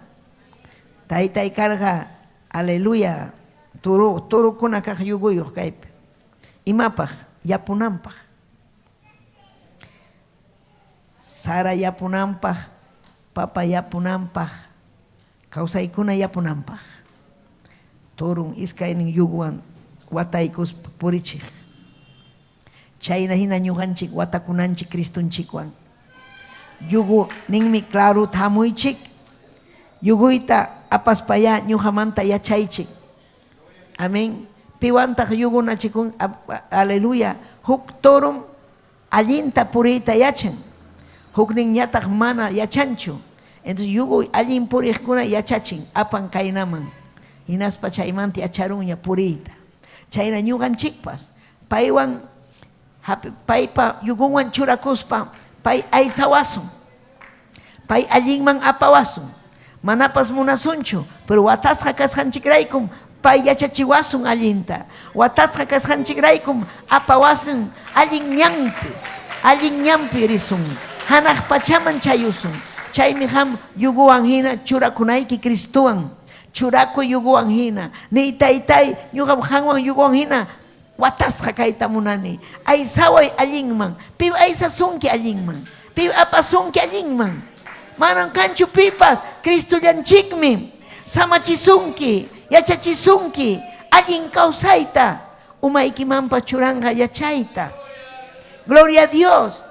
Taytay karqa, aleluya, turu, turukuna kaq yuguyuq kaypi. Imapaq? Yapunanpaq. Sara yapunanpaq, papa yapunanpaq, kawsaykuna yapunanpaq. Turun iskaynin yuguwan wataykuspa purichiq. Chayna hina ñuqanchik watakunanchik Cristonchikwan. Yugu ninmi claruta hamuychik. Yuguyta apaspayá ñuqamanta yachaychik. Amén. Piwantaq yugunachikun? Aleluya. Huk turum allinta puriyta yachan, hukninñataq mana yachanchu. Entonces yugo allin puriqkuna yachachin, apan kaynaman. Hinaspa chaymanta yacharunña puriyta. Chayna ñuqanchikpas paywan paypa yugunwan churakuspa pay aysawasun. Pay allinman apawasun. Manapas munasunchu, pero watasqa kasqanchikraykum pay yachachiwasun allinta. Watasqa kasqanchikraykum apawasun allin ñanpi, allin ñanpi risun. Hanaq pachaman chayusun. Chaymi qam yuguwan hina churakunayki Cristowan. Churakuy yuguwan hina. Niy, Taytay, ñuqam qanwan yuguwan hina watasqa kayta munani. Aysaway allinman. Pim aysasunki allinman? Pim apasunki allinman? Manam kanchu pipas, Cristollanchikmi samachisunki, yachachisunki allin kawsayta, umaykimanpas churanqa yachayta. Gloria a Dios.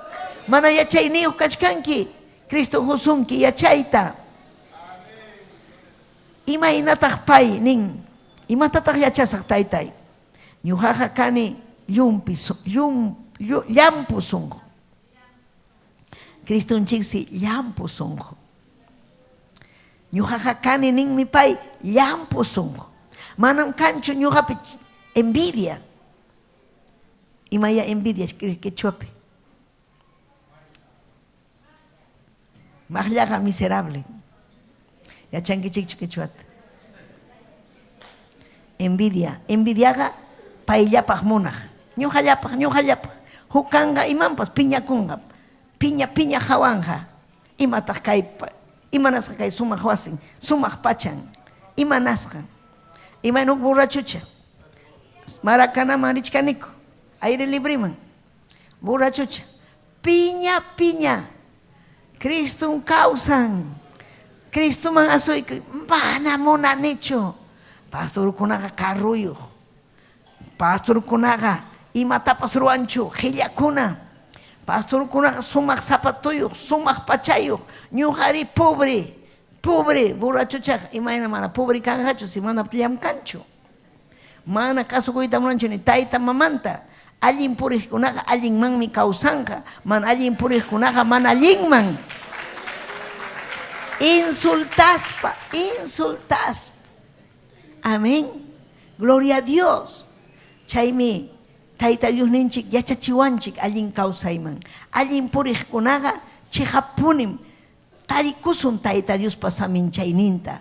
Mana yachayniyuq kachkanki, Cristo husunki yachayta. Imaynataq pay nin, Imatataq yachasaq, taytay? Ñuqaqa kani llumpi, llum, llampu sunqu. Cristonchiksi llampu sunqu. Ñuqaqa kani ninmi pay llampu sunqu. Manam kanchu ñuqapi envidia. Imaya envidia quechuapi? Maqllaqa miserable. Yachankichikchu quechuata? Envidia. Envidiaqa payllapaq munaq. Ñuqallapaq, ñuqallapaq. Huk kanqa imanpas piñakunqa. Piña, piña hawanqa. Imataq kay, imanasqa kay sumaq wasin, sumaq pachan. Imanasqa. Imayna huk borrachucha. Maracanaman richkaniku. Aire libreman. Borrachucha. Piña, piña. Cristom kawsan. Cristoman asuykuy. Mana munanichu. Pastorkunaqa carroyuq. Pastorkunaqa imatapas ruwanchu, qillakuna. Pastorkunaqa sumaq zapatoyuq, sumaq pachayuq. Ñuqari pobre, pobre borrachuchaqa imayna mana pobre kanqachu si mana llamkanchu. Mana kasukuyta munanchu ni tayta mamanta. Allin puriqkunaqa allinmanmi kawsanqa, mana allin puriqkunaqa mana allinman. Insultaspa, insultaspa. Amén. Gloria a Dios. Chaymi Tayta Diosninchik yachachiwanchik allin kawsayman. Allin puriqkunaqa chiqappunim tarikusun Tayta Diospa saminchayninta.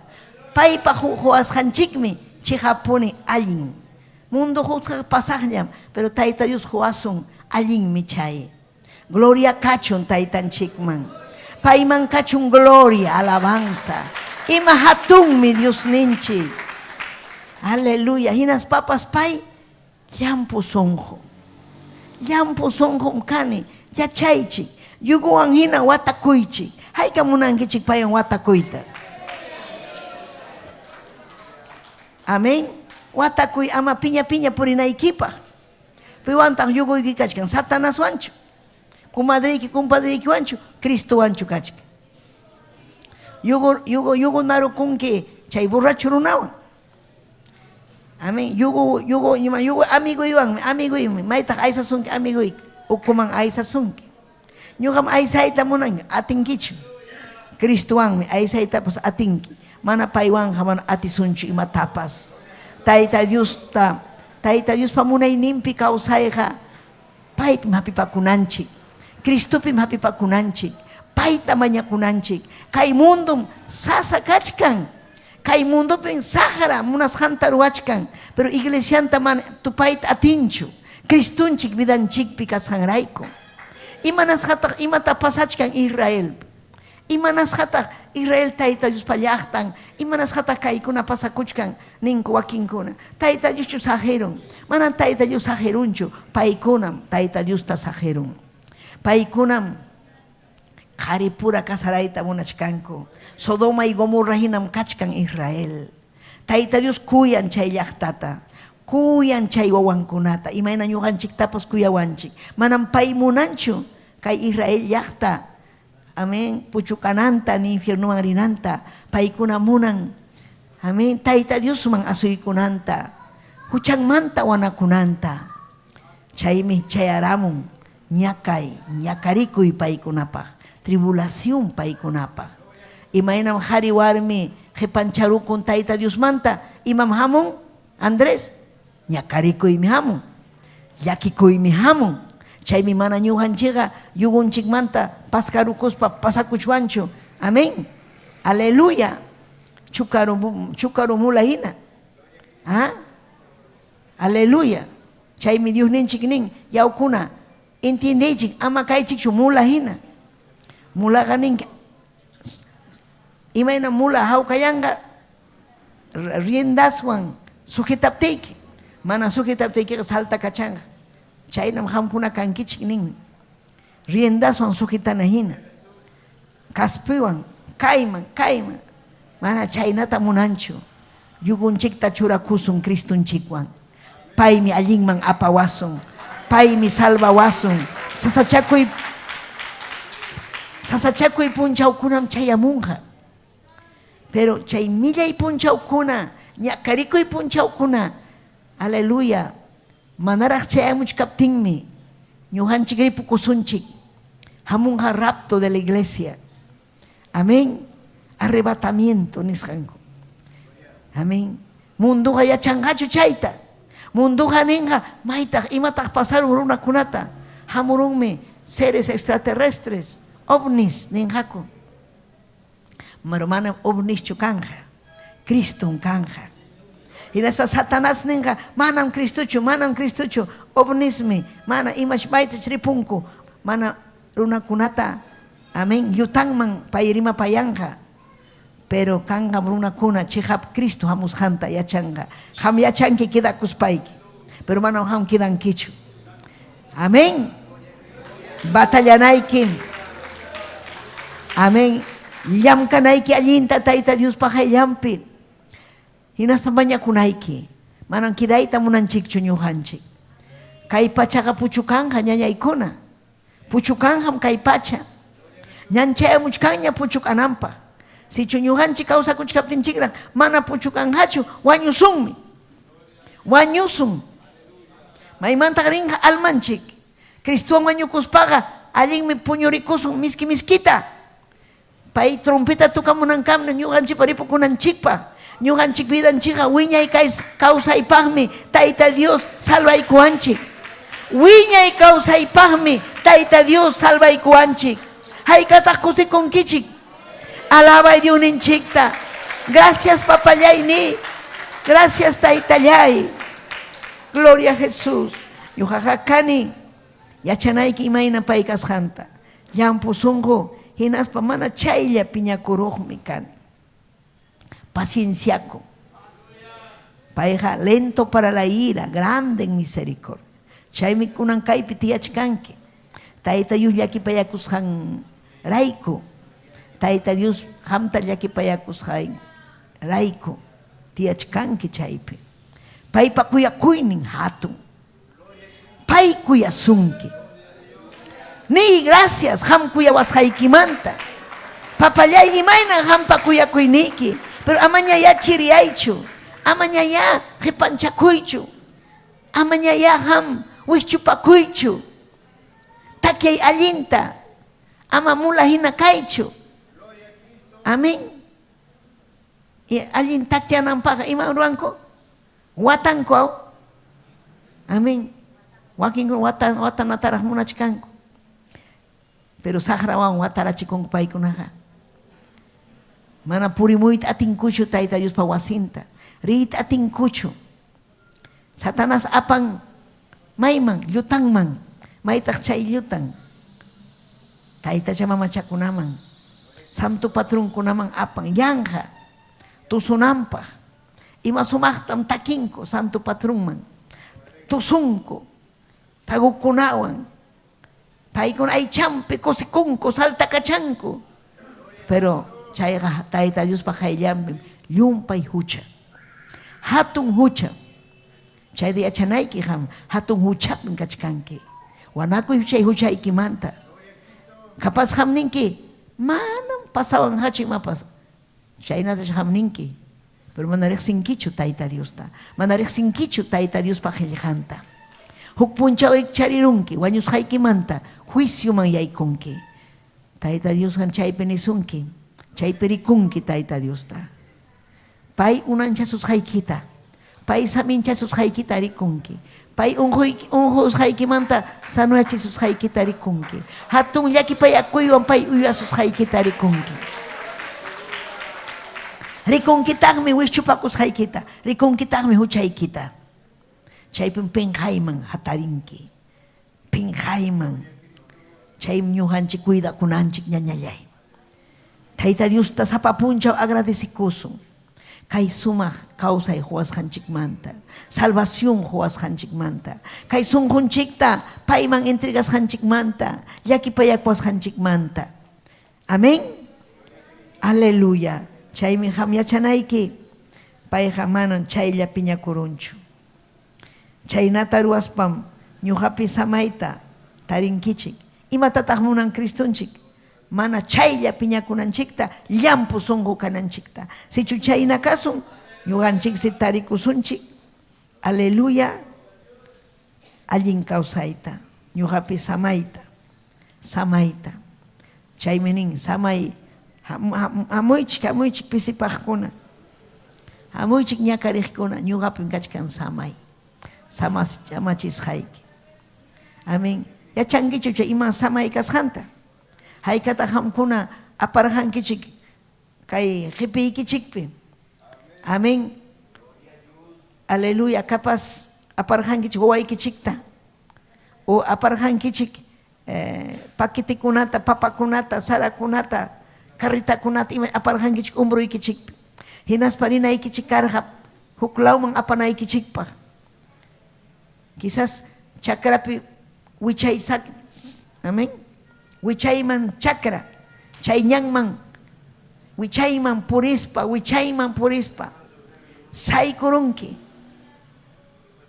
Paypa quwasqanchikmi chiqappuni allin. Mundo qusqaqa pasaqllam, pero Tayta Dios quwasun allinmi chay. Gloria kachun Taytanchikman. Payman kachun gloria, alabanza. Ima hatunmi Diosninchik. Aleluya. Hinaspapas pay llampu sunqu. Llampu sunqum kani. Yachaychik. Yuguwan hina watakuychik. Hayka munankichik paywan watakuyta? Amén. Watakuy ama piña piña purinaykipaq. Piwantaq yuguyki kachkan? Satanaswanchu? Comadreyki, compadreykiwanchu? Cristowanchu kachkan? Yugo, yugo, yugo narukunki chay borracho runawan. Amén. Yugo, yugo, ima, yugo amiguywanmi, amiguymi. Maytaq aysasunki amiguyki? Ukuman aysasunki. Ñuqam aysayta munani, atinkichu? Cristowanmi aysaytapas atinki. Mana paywanqa mana atisunchu imatapas. Tayta Diosta, Tayta Diospa munayninpi kawsayqa paypim hapipakunanchik. Cristopim hapipakunanchik. Payta mañakunanchik. Kay mundom sasa kachkan. Kay mundopim saqra munasqanta ruwachkan, pero iglesianta mana tupayta atinchu. Cristonchik vidanchikpi kasqanrayku. Imanasqataq imata pasachkan Israelpi? Imanasqataq Israel Tayta Diospa llaqtan? Imanasqataq kaykuna pasakuchkan? Ninku wakinkuna. Tayta Dioschu saqirun? Manam Tayta Dios saqirunchu. Paykunam Tayta Diosta saqirun. Paykunam qharipura casarayta munachkanku. Sodoma y Gomorra hinam kachkan Israel. Tayta Dios kuyan chay llaqtata. Kuyan chay wawankunata. Imayna ñuqanchiktapas kuyawanchik. Manam pay munanchu kay Israel llaqta, amén, puchukananta ni infiernoman rinanta. Paykuna munan, amén, Tayta Diosman asuykunanta, huchanmanta wanakunanta. Chaymi chayaramun ñakay, ñakarikuy paykunapaq, tribulación paykunapaq. Imaynam qhari warmi qhipancharukun Tayta Diosmanta, imam hamun, Andrés? Ñakarikuymi hamun, llakikuymi hamun. Chaymi mana ñuqanchikqa yugunchikmanta paskarukuspa pasakuchwanchu. Amén. Aleluya. Chukaru, chukaru mula hina. ¿Ah? Aleluya. Chaymi Diosninchik nin, yawkuna, entiendeychik, ama kaychikchu mula hina. Mulaqa nin, imayna mula hawkayanqa riendaswan sujetaptiyki, mana sujetaptiykiqa saltakachanqa. Chaynam qamkuna kankichik nin. Riendaswan sujetana hina. Kaspiwan, kayman, kayman. Mana chaynata munanchu. Yugunchikta churakusun Cristonchikwan. Paymi allinman apawasun. Paymi salvawasun. Sasachakuy sasachakuy punchawkunam chayamunqa. Pero chay millay punchawkuna, ñakarikuy punchawkuna, aleluya, manaraq chayamuchkaptinmi ñuqanchik ripukusunchik. Hamunqa rapto de la iglesia. Amén. Arrebatamiento nisqanku. Amén. Munduqa yachanqachu chayta. Munduqa ninqa, maytaq imataq pasarun runakunata. Hamurunmi seres extraterrestres, ovnis ninqaku. Pero manam ovnischu kanqa, Cristom kanqa. Hinaspa Satanás ninqa, manam Cristochu, manam Cristochu, ovnismi, mana imach maytach ripunku, mana runakunata, amén, llutanman pay rimapayanqa. Pero kanqam runakuna chiqap Cristo hamusqanta yachanqa. Qam yachanki quedakuspayki, pero manam qam quedankichu. Amén. Batallanaykim. Amén. Llamkanayki allinta Tayta Diospa qayllanpi. Hinaspa mañakunayki. Manam quedayta munanchikchu ñuqanchik. Kay pachaqa puchukanqa ñañaykuna. Puchukanqam kay pacha. Ñan chayamuchkanña puchukananpaq. Sichu ñuqanchik kawsakuchkaptinchikraq mana puchukanqachu, wañusunmi. Wañusun. Maymantaq rinqa almanchik. Cristowan wañukuspaqa allinmi puñurikusun miski miskita. Pay trompeta tocamunankamna ñuqanchikpa ripukunanchikpaq. Ñuqanchik vidanchikqa wiñay kawsaypaqmi Tayta Dios salvaykuwanchik. Wiñay kawsaypaqmi Tayta Dios salvaykuwanchik. Haykataq kusikunkichik? Alabay Diosninchikta. Gracias papallay ni. Gracias taytallay. Gloria a Jesús. Ñuqaqa kani yachanayki imayna pay kasqanta. Llampu sunqu hinaspa mana chaylla piñakuruqmi kani. Pacienciaku. Payqa lento para la ira, grande en misericordia. Chaymi kunan kaypi tiyachkanki. Tayta Dios llakipayakusqanrayku. Tayta Dios qamta llakipayakusqanrayku tiyachkanki chaypi. Paypa kuyakuynin hatun. Pay kuyasunki. Niy gracias qam kuyawasqaykimanta. Papallay imaynan qampa kuyakuyniyki, pero amañayá chiriyaychu, amañayá qipanchakuychu, amañayá qam wischupakuychu. Takyay allinta, ama mula hina kaychu. Amén. Y allin takyananpaqqa imam ruwanku? Watanku aw. Amén. Wakinkuna wata, watanataraq munachkanku. Pero saqrawan watarachikunku paykunaqa. Mana purimuyta atinkuchu Tayta Diospa wasinta. Riyta atinkuchu. Satanás apan mayman, llutanman. Maytaq chay llutan. Taytacha mamachakunaman, santo patronkunaman apan yanqa tusunanpaq. Ima sumaqtam takinku santo patronman. Tusunku tagukunawan. Paykuna aychanpi kusikunku, saltakachanku. Pero chayqa Tayta Diospa qayllanpim llumpay hucha. Hatun hucha. Chayta yachanayki qam hatun huchapim kachkanki. Wanakuy chay huchaykimanta. Capaz qam ninki, manam pasawanqachu imapas. Chaynatach qam ninki, pero mana riqsinkichu Tayta Diosta. Mana riqsinkichu Tayta Diospa qillqanta. Huk punchaw rikcharirunki, wañusqaykimanta juicioman yaykunki. Tayta Diosqan chaypi nisunki, chaypi rikunki Tayta Diosta. Pay unanchasusqaykita, pay saminchasusqaykita rikunki. Pay unqusqaykimanta sanoyachisusqaykita rikunki. Hatun llakipayakuywan pay uyasusqaykita rikunki. Rikunkitaqmi wischupakusqaykita, rikunkitaqmi huchaykita. Chaypim pinqayman hatarinki. Pinqayman. Chaymi ñuqanchik cuidakunanchik ñañallay. Tayta Diosta sapa punchaw agradecekusun kay sumaq kawsay quwasqanchikmanta, salvación quwasqanchikmanta, kay sunqunchikta payman entregasqanchikmanta, llakipayakuwasqanchikmanta. Amén. Aleluya. Chaymi qam yachanayki, payqa manam chaylla piñakurunchu. Chaynata ruwaspam ñuqapi samayta tarinkichik. Imatataq munan Cristonchik? Mana chaylla piñakunanchikta, llampu sunqu kananchikta. Sichu chayna kasun, ñuqanchiksi tarikusunchik. Aleluya. Allin kawsayta, ñuqapi samayta, samayta. Chaymi nin, samay, hamuychik, hamuychik pisipaqkuna, hamuychik ñakariqkuna, ñuqapim kachkan samay, samachisqayki. Amén. Yachankichu chay ima samay kasqanta? Haykataq qamkuna aparqankichik kay qipiykichikpi? Amén. Aleluya. Capaz aparqankichik wawaykichikta o aparqankichik paquetekunata, papakunata, sarakunata, carretakunata ima aparqankichik hombroykichikpi. Hinaspa rinaykichik karqa huk lawman apanaykichikpaq. Quizás chakrapi wichay amén. Wichayman chakra, chay ñanman wichayman purispa, wichayman purispa saykurunki.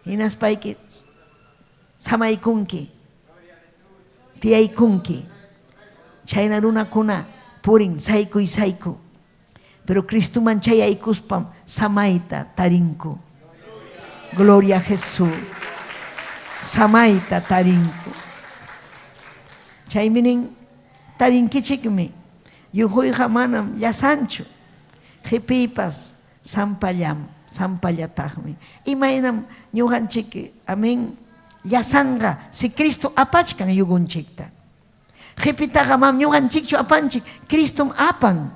Hinaspayki samaykunki, tiyaykunki. Chayna runakuna purin saykuy sayku. Pero Cristoman chayaykuspam samayta tarinku. Gloria a Jesús. Samayta tarinku. Chaymi nin, tarinkichikmi. Yuquyqa manam llasanchu. Qipiypas sampallam, sampallataqmi. Imaynam ñuqanchik, amén, llasanqa si Cristo apachkan yugunchikta. Qipitaqa mam ñuqanchikchu apanchik, Cristom apan.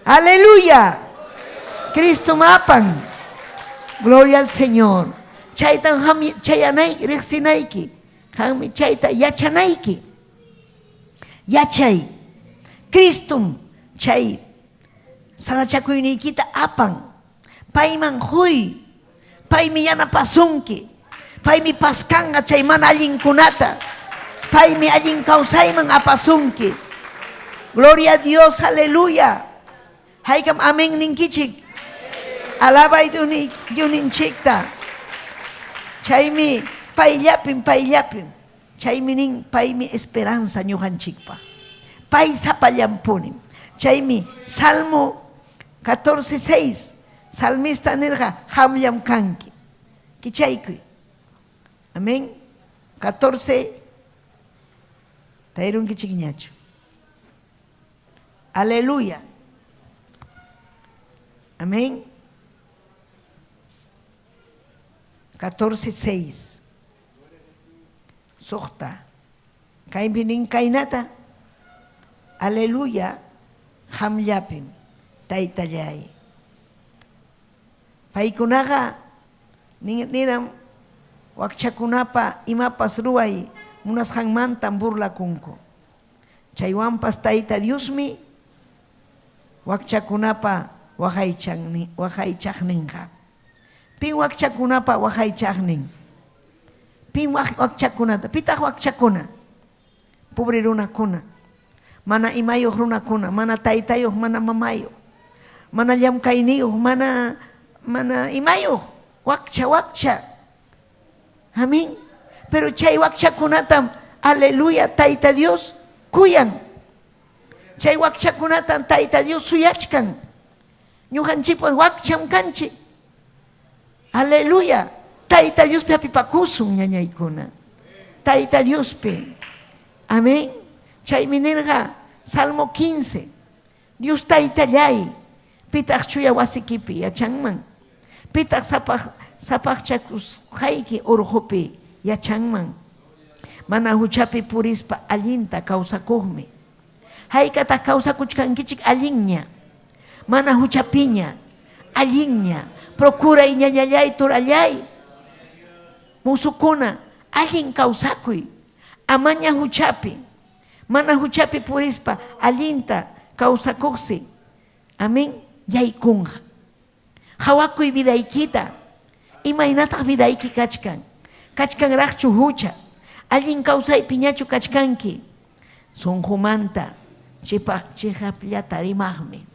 Aleluya. Cristom apan. Gloria al Señor. Chaytan qam chayanayki, riqsinayki. Qammi chayta yachanayki. Yachay. Cristom chay sasachakuyniykita apan. Payman huy. Paymi yanapasunki. Paymi paskanqa chay mana allinkunata. Paymi allin kawsayman apasunki. Gloria a Dios, aleluya. Haykam amén ninkichik. Alabay Diosninchikta. Chaymi payllapim, payllapim. Chaymi nin, paymi esperanza ñuqanchikpaq. Pay sapallanpunim. Chaymi Salmo 14:6 salmista nirqa, qamllam kanki. Kichaykuy. Amén. 14 tarirunkichikñachu. Aleluya. Amén. 14:6. Suqta. Kaypi nin kaynata, Aleluya, qamllapim, Taytalláy. Paykunaqa niram wakchakunapa imapas ruway munasqanmantam burlakunku. Chaywanpas Tayta Diosmi wakchakunapa waqaychaqninqa. Pim wakchakunapa waqaychaqnin? Pim wakchakunata? Pitaq wakchakuna? Pobre runakuna, mana imayuq runakuna, mana taytayuq, mana mamayuq, mana llamkayniyuq, mana mana imayuq, wakcha, wakcha. Amén. Pero chay wakchakunatam, aleluya, Tayta Dios kuyan. Chay wakchakunatam Tayta Dios suyachkan. Ñuqanchikpas wakcham kanchik. Aleluya. Tayta Diospi hapipakusun, ñañaykuna. Tayta Diospi. Amén. Chaymi nirqa Salmo 15. Dios Taytallay, pitaq chuya wasikipi yachanman? Pitaq sapaq sapaqchakusqayki urqupi yachanman? Mana huchapi purispa allinta kawsakuqmi. Haykataq kawsakuchkankichik allinña? Mana huchapiña, allinña. Procuray ñañallay, turallay. Musukuna, allin kawsakuy. Amaña huchapi. Mana huchapi purispa allinta kawsakuqsi. Amén. Yaykunqa. Qawakuy vidaykita. Imaynataq vidayki kachkan? Kachkanraqchu hucha? Allin kawsaypiñachu kachkanki? Sunqumanta chipaq chiqapllata rimaqmi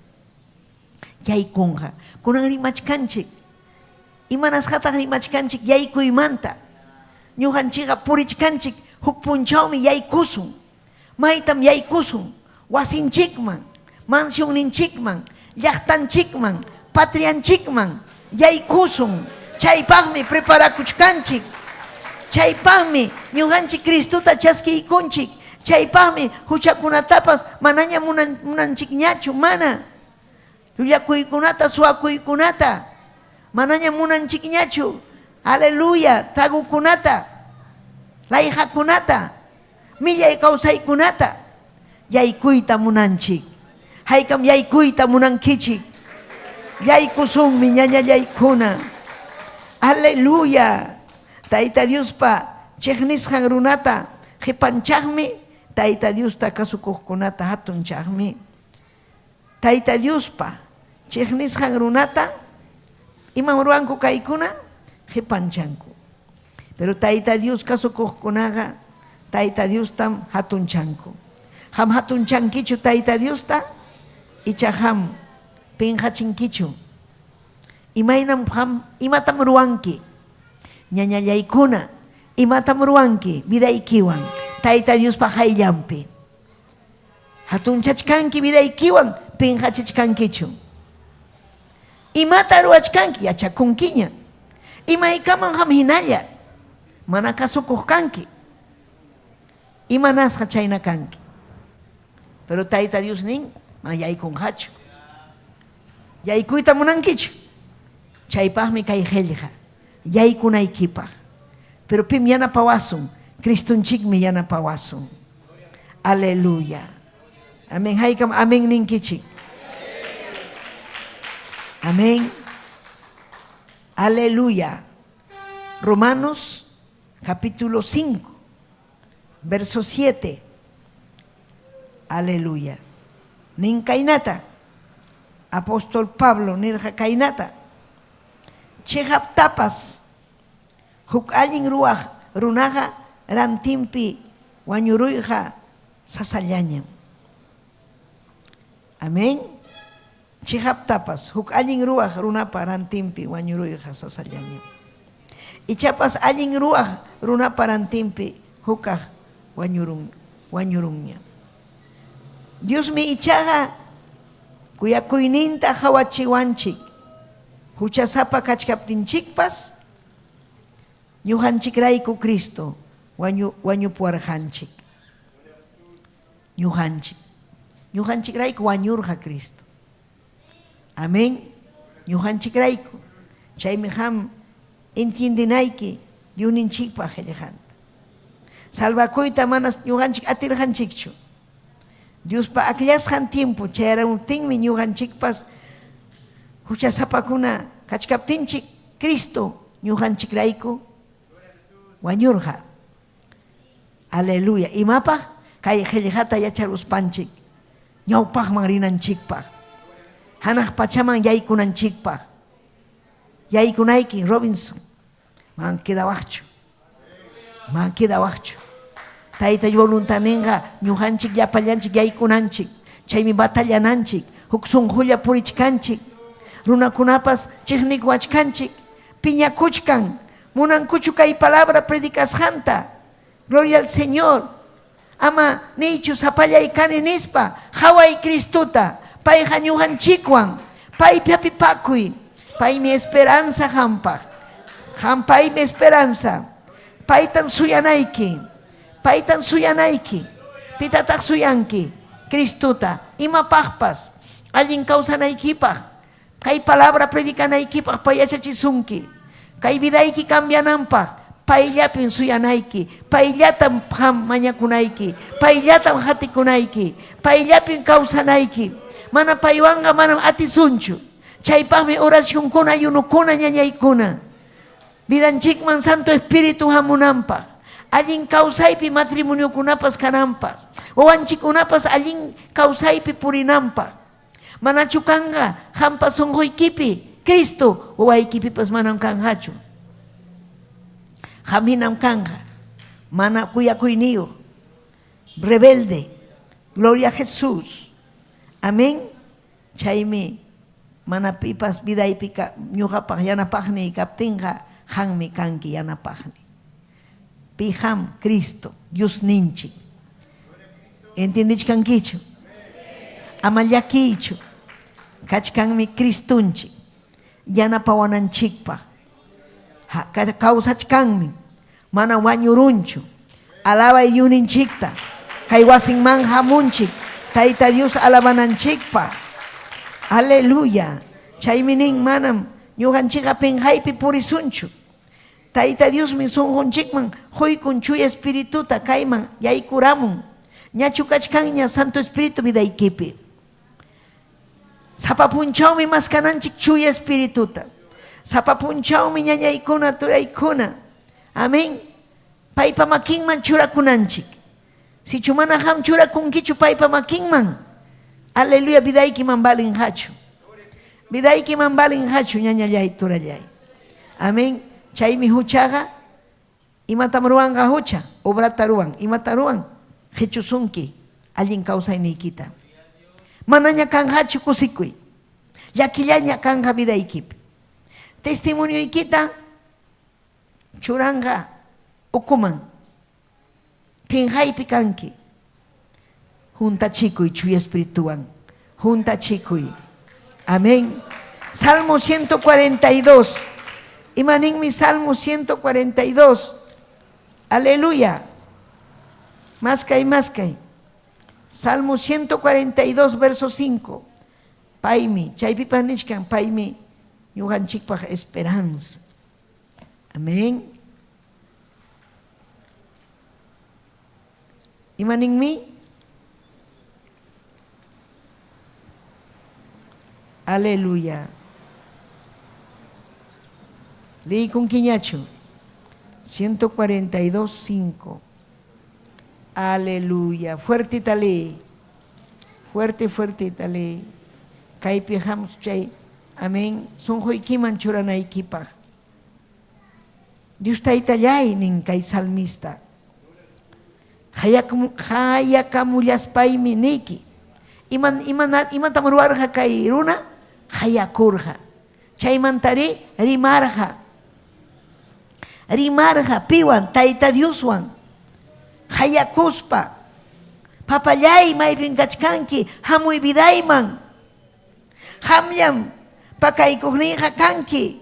yaykunqa. Kunan rimachkanchik. Imanasqataq rimachkanchik yaykuymanta? Ñuqanchikqa purichkanchik huk punchawmi yaykusun. Maytam yaykusun? Wasinchikman, mansionninchikman, llaqtanchikman, patrianchikman yaykusun. Chaypaqmi preparakuchkanchik. Chaypaqmi ñuqanchik Cristota chaskiykunchik. Chaypaqmi huchakunatapas manaña munanchikñachu, mana. Llullakuykunata, suwakuykunata manaña munanchikñachu. Aleluya, tragokunata, layqakunata, millay kawsaykunata yaykuyta munanchik. Haykam yaykuyta munankichik? Yaykusunmi ñañallaykuna. Aleluya. Tayta Diospa chiqnisqan runata qipanchaqmi, Tayta Diosta kasukuqkunata hatunchaqmi. Tayta Diospa chiqnisqan runata imam ruwanku kaykuna? Qipanchanku. Pero Tayta Dios kasukuqkunaqa Tayta Diostam hatunchanku. Qam hatunchankichu Tayta Diosta? Icha qam pinqachinkichu? Imaynam qam imatam ruwanki? Ñañallaykuna, imatam ruwanki vidaykiwan Tayta Diospa qayllanpi? Hatunchachkanki vidaykiwan pinqachichkankichu? Imata ruwachkanki yachakunkiña. Imaykaman qam hinalla mana kasukuq kanki. Imanasqa chayna kanki. Pero Tayta Dios nin, man yaykunqachu. Yaykuyta munankichu? Chaypaqmi kay qillqa, yaykunaykipaq. Pero pim yanapawasun? Cristonchikmi yanapawasun. Aleluya. Amén. Haykam amén ninkichik. Amén. Aleluya. Romanos capítulo 5, verso 7. Aleluya. Nin kaynata. Apóstol Pablo nirqa kaynata. Chiqaptapas huk allin ruwaq runaqa rantinpi wañuruyqa sasallañam. Amén. Chiqaptapas huk allin ruwaq runapa rantinpi wañuruyqa sasallañam. Ichapas allin ruwaq runapa rantinpi hukaq wañurun wañurunña. Diosmi ichaqa kuyakuyninta qawachiwanchik huchasapa kachkaptinchikpas ñuqanchikrayku Cristo wañu wañupuwarqanchik. Ñuqanchik. Ñuqanchikrayku wañurqa Cristo. Amén. Ñuqanchikrayku. Chaymi qam entiendenayki Diosninchikpa qillqanta. Salvakuyta manas ñuqanchik atirqanchikchu. Diospa akllasqan tiempo chayaramuptinmi ñuqanchikpas huchasapakuna kachkaptinchik Cristo ñuqanchikrayku wañurqa. Aleluya. Imapaq? Kay qillqata yacharuspanchik ñawpaqman rinanchikpaq. Hanaq pachaman yaykunanchikpaq. Yaykunayki, Robinson. Man quedawaqchu. Man quedawaqchu. Tayta voluntaninqa ñuqanchik llapallanchik yaykunanchik. Chaymi batallananchik. Huk sunqulla purichkanchik. Runakunapas chiqnikuwachkanchik. Piñakuchkan. Munankuchu kay palabra predicasqanta? Gloria al Señor. Ama niychu sapallay kani nispa. Qaway Cristota. Payqa ñuqanchikwan. Paypi hapipakuy. Paymi esperanza qampaq. Qam paymi esperanza. Paytan suyanayki. Paytan suyanayki. Pitataq suyanki? Cristota. Imapaqpas. Allin kawsanaykipaq. Kay palabra predicanaykipaq pay yachachisunki. Kay vidayki cambiananpaq payllapim suyanayki. Payllatam qam mañakunayki. Payllatam hatikunayki. Payllapim kawsanayki. Mana paywanqa manam atisunchu. Chaypaqmi oracionkuna, ayunokuna, ñañaykuna. Vidanchikman Santo Espíritu hamunanpaq. Allin kawsaypi matrimoniokunapas kananpaq. Wawanchikkunapas allin kawsaypi purinanpaq. Manachu kanqa qampa sunquykipi Cristo wawaykipipas manam kanqachu. Qam hinam kanqa. Mana kuyakuyniyuq. Rebelde. Gloria a Jesús. Amén. Chaymi mana pipas vidaypi ñuqapaq yanapaqniy kaptinqa qanmi kanki yanapaqniy. Pi qam? Cristo, Diosninchik. Entiendechkankichu? Ama llakiychu. Kachkanmi Cristonchik yanapawananchikpaq. Kawsachkanmi. Mana wañurunchu. Alabay Diosninchikta. Kay wasinman hamunchik Tayta Dios alabananchikpaq. Aleluya. Chaymi nin manam ñuqanchikqa pinqaypi purisunchu. Tayta Diosmi sunqunchikman quykun Chuya Espirituta kayman yaykuramun. Ñachu kachkanña Santo Espíritu vidaykipi? Sapa punchawmi maskananchik Chuya Espirituta. Sapa punchawmi ñañaykuna, turaykuna. Amén. Paypa makinman churakunanchik. Sichu mana qam churakunkichu paypa makinman, aleluya, vidaykiman valinqachu. Vidaykiman valinqachu, ñañallay, turallay. Amén. Chaymi huchaqa, imatam ruwanqa hucha? Obrata ruwan. Imata ruwan? Qichusunki allin kawsayniykita. Manaña kanqachu kusikuy. Llakillaña kanqa vidaykipi. Testimonioykita churanqa ukuman. Pinqaypi kanki. Juntachikuy Chuya Espirituwan. Juntachikuy. Amén. Salmo 142. Ima ninmi Salmo 142? Aleluya. Maskay, maskay. Salmo 142, verso 5. Paymi, chaypipas nichkan, paymi ñuqanchikpaq esperanza. Amén. Ima ninmi? Aleluya. Liykunkiñachu? 142, 5. Aleluya. Fuertita liy. Fuerte, fuertita liy. Kaypi hamus chay. Amén. Sunquykiman churanaykipaq. Dios Taytallay, nin kay salmista. Qayakamullaspaymi niyki. Ima, ima, imatam ruwarqa kay runa? Qayakurqa. Chaymantari rimarqa. Rimarqa piwan? Tayta Dioswan. Qayakuspa. Papallay, maypim kachkanki? Hamuy vidayman. Qamllam pakaykuqniyqa kanki.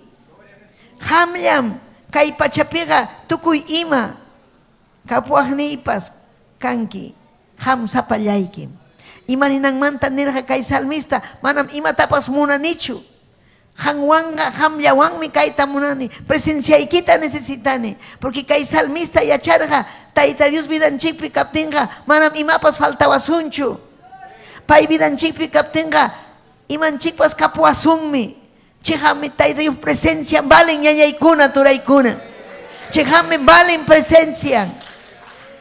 Qamllam kay pachapiqa tukuy ima kapuwaqniypas kanki. Qam sapallaykim. Ima ninanmanta nirqa kay salmista? Manam imatapas munanichu. Qanwanqa qamllawanmi kayta munani. Presenciaykita necesitani. Porque kay salmista yacharqa Tayta Dios vidanchikpi kaptinqa manam imapas faltawasunchu. Pay vidanchikpi kaptinqa imanchikpas kapuwasunmi. Cheqapmi Tayta Dios presencian valen ñañaykuna, turaykuna. Cheqapmi valen presencian.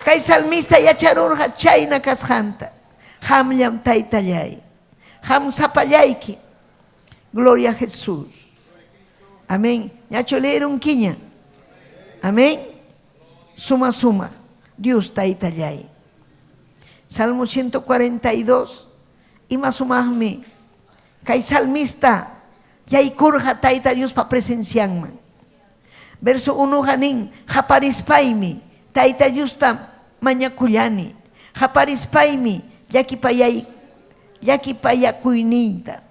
Kay salmista yacharurqa chayna kasqanta. Qamllam Taytallay. Qam sapallayki. Gloria a Jesús. Amén. Ñachu leerunkiña. Amén. Suma suma. Dios Taytallay. Salmo 142. Ima sumaqmi kay salmista yaykurqa Tayta Diospa presencianman. Verso 1 nin, qaparispaymi Tayta Diosta mañakullani. Qaparispaymi llakipayay llakipayakuyniyta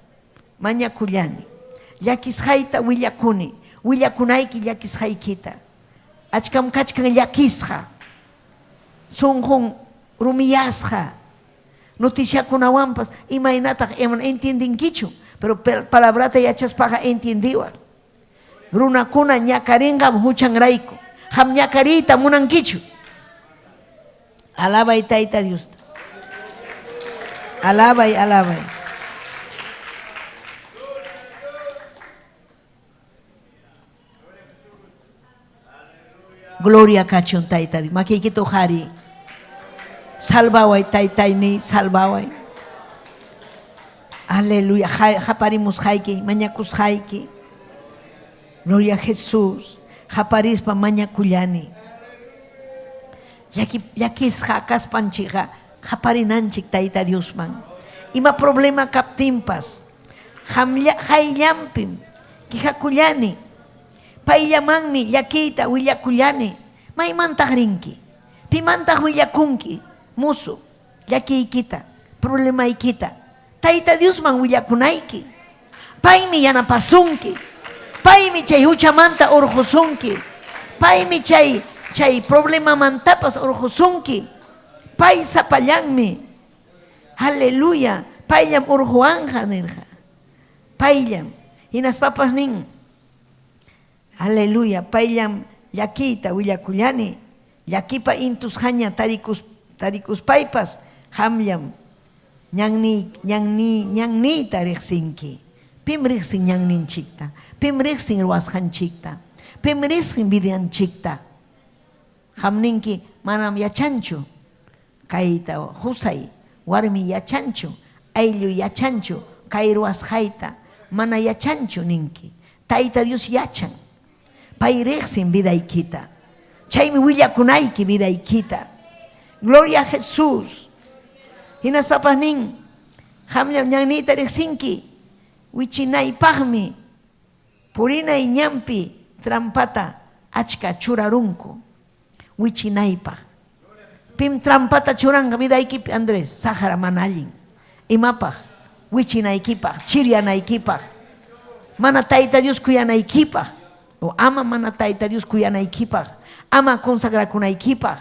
mañakullani. Llakisqayta willakuni, willakunayki llakisqaykita. Achkam kachkan llakisqa, sunqun rumiyasqa, noticiakunawanpas imaynataq entiendenkichu, pero palabrata yachaspaqa entiendiwaq. Runakuna ñakarinqam huchanrayku. Qam ñakariyta munankichu? Alabay Tayta Diosta. Alabay, alabay. Gloria kachun Tayta Dios. Makiykita uqariy. Salvaway Taytayniy, salvaway. Aleluya. Qaparimusqayki, mañakusqayki. Gloria a Jesús. Qaparispa mañakullani. Llaki, llakisqa kaspanchikqa qaparinanchik Tayta Diosman. Ima problema kaptinpas, qamlla, qayllanpim quejakullani. Payllamanmi llakiyta willakullani. Maymantaq rinki? Pimantaq willakunki, musu, llakiykita, problemaykita? Tayta Diosman willakunayki. Paymi yanapasunki. Paymi chay huchamanta urqusunki. Paymi chay chay problemamantapas urqusunki. Pay sapallanmi. Aleluya. Payllam urquwanqa nirqa. Payllam. Hinaspapas nin, Aleluya, payllam llakiyta willakullani, llakipa intusqaña tarikus, tarikuspaypas qamllam ñanniy, ñanniy, ñanniyta riqsinki. Pim riqsin ñanninchikta? Pim riqsin ruwasqanchikta? Pim riqsin vidanchikta? Qam ninki, manam yachanchu kayta qusay, warmi yachanchu, ayllu yachanchu kay ruwasqayta, mana yachanchu ninki. Tayta Dios yachan. Pay riqsin vidaykita. Chaymi willakunayki vidaykita. Gloria a Jesús. Hinaspapas nin, qamllam ñanniyta riqsinki, wichinaypaqmi Purinay ñanpi trampata achka churarunku wichinaypaq. Pim trampata churanqa vidaykipi, Andrés? Saqra mana allin. Imapaq? Wichinaykipaq, chirianaykipaq, mana Tayta Dios kuyanaykipaq, o ama mana Tayta Dios kuyanaykipaq, ama consagrakunaykipaq.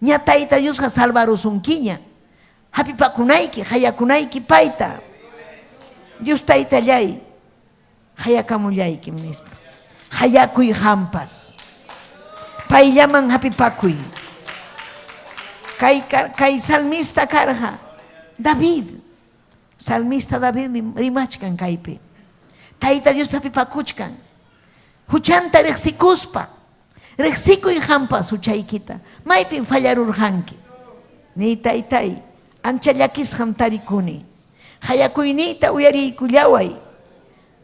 Ña Tayta Diosqa salvarusunkiña. Hapipakunayki, qayakunayki payta. Dios Taytallay, Qayakamullaykim, nispa. Qayakuy qampas. Payllaman hapipakuy. Kay, kay salmista karqa David. Salmista Davidmi rimachkan kaypi. Tayta Diospi hapipakuchkan. Huchanta riqsikuspa. Riqsikuy qampas huchaykita. Maypim fallarurqanki? Niy taytay, ancha llakisqam tarikuni. Qayakuyniyta uyariykullaway,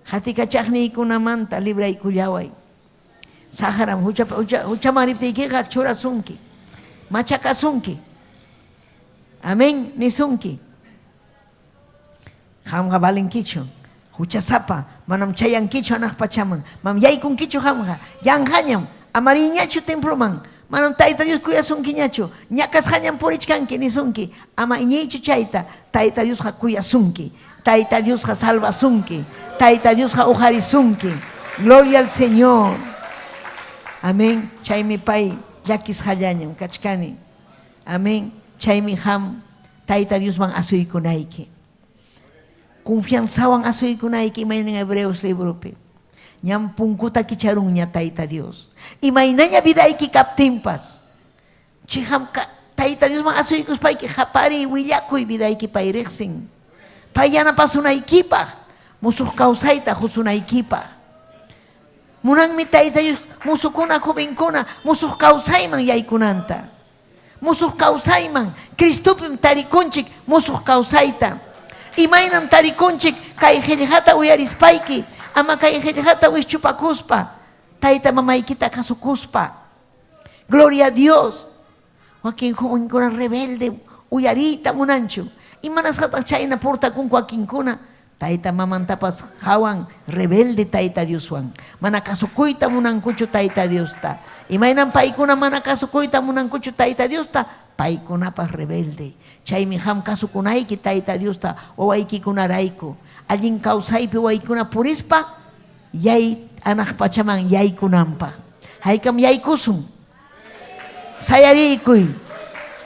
qatikachaqniykunamanta libraykullaway. Saqram huchaman riptiykiqa churasunki, machakasunki. Amén nisunki. Qamqa valenkichu, huchasapa, manam chayankichu hanaq pachaman, manam yaykunkichu qamqa, yanqañam, ama riyñachu temploman, manam Tayta Dios kuyasunkiñachu, ñakasqañam purichkanki nisunki, ama iñiychu chayta, Tayta Diosqa kuyasunki, Tayta Diosqa salvasunki, Tayta Diosqa uqarisunki. Gloria al Señor. Amén. Chaymi pay llakisqallañam kachkani. Amén. Chaymi qam Tayta Diosman asuykunayki. Confianzawan asuykunayki imaynan Hebreos libropi. Ñam punkuta kicharunña Tayta Dios. Imaynaña vidayki kaptinpas, chiqam Tayta Diosman asuykuspayki qapariy, willakuy vidayki pay riqsin. Pay yanapasunaykipaq, musuq kawsayta qusunaykipaq. Munanmi Tayta Dios musukuna, jovenkuna musuq kawsayman yaykunanta. Musuq kawsayman, Cristopim tarikunchik musuq kawsayta. Imaynam tarikunchik kay qillqata uyarispayki, ama kay qillqata wischupakuspa, tayta mamaykita kasukuspa. Gloria a Dios. Wakin jovenkuna rebelde uyariyta munanchu. Imanasqataq chayna portakunku wakinkuna? Tayta mamantapas qawan rebelde Tayta Dioswan. Mana kasukuyta munankuchu Tayta Diosta. Imaynam paykuna mana kasukuyta munankuchu Tayta Diosta, paykunapas rebelde. Chaymi qam kasukunayki Tayta Diosta wawaykikunarayku. Allin kawsaypi wawaykuna purispa yay anaq pachaman yaykunanpaq. Haykam yaykusun? Sayariykuy,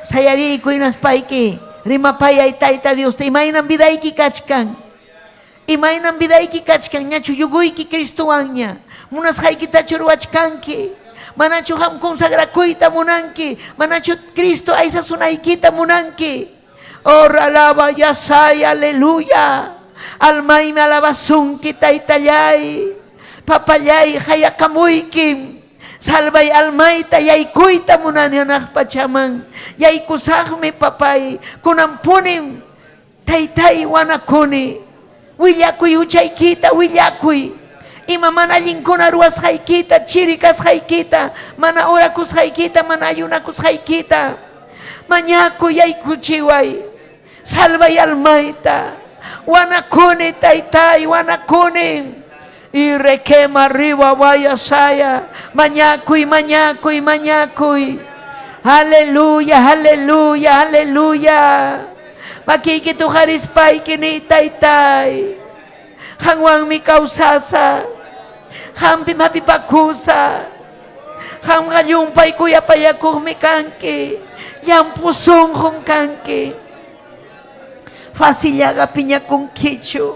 sayariykuy hinaspayki rimapayay Tayta Diosta. Imaynam vidayki kachkan? Imaynam vidayki kachkan? Ñachu yuguyki Cristowanña? Munasqaykitachu ruwachkanki? Manachu qam consagrakuyta munanki? Manachu Cristo aysasunaykita munanki? Oh, alaba yasay, aleluya. Almaymi alabasunki, Taytallay. Papallay, qayakamuykim. Salvay almayta, yaykuyta munani hanaq pachaman. Yaykusaqmi, papay. Kunanpunim taytay wanakuni. Willakuy huchaykita, willakuy. Ima mana allinkuna ruwasqaykita, chiri kasqaykita, mana orakusqaykita, mana ayunakusqaykita. Mañakuy, yaykuchiway. Salvay almayta. Wanakuni, taytay, wanakuni. Y requema arriba vaya saya. Mañakuy, mañakuy, mañakuy. Aleluya, aleluya, aleluya. Makiyki tuqarispayki ni taytay. Qanwanmi kawsasa. Qampim hapipakusa. Qamqa llumpay kuyapayakuqmi kanki. Llampu sunqum kanki. Facillaqa piñakunkichu.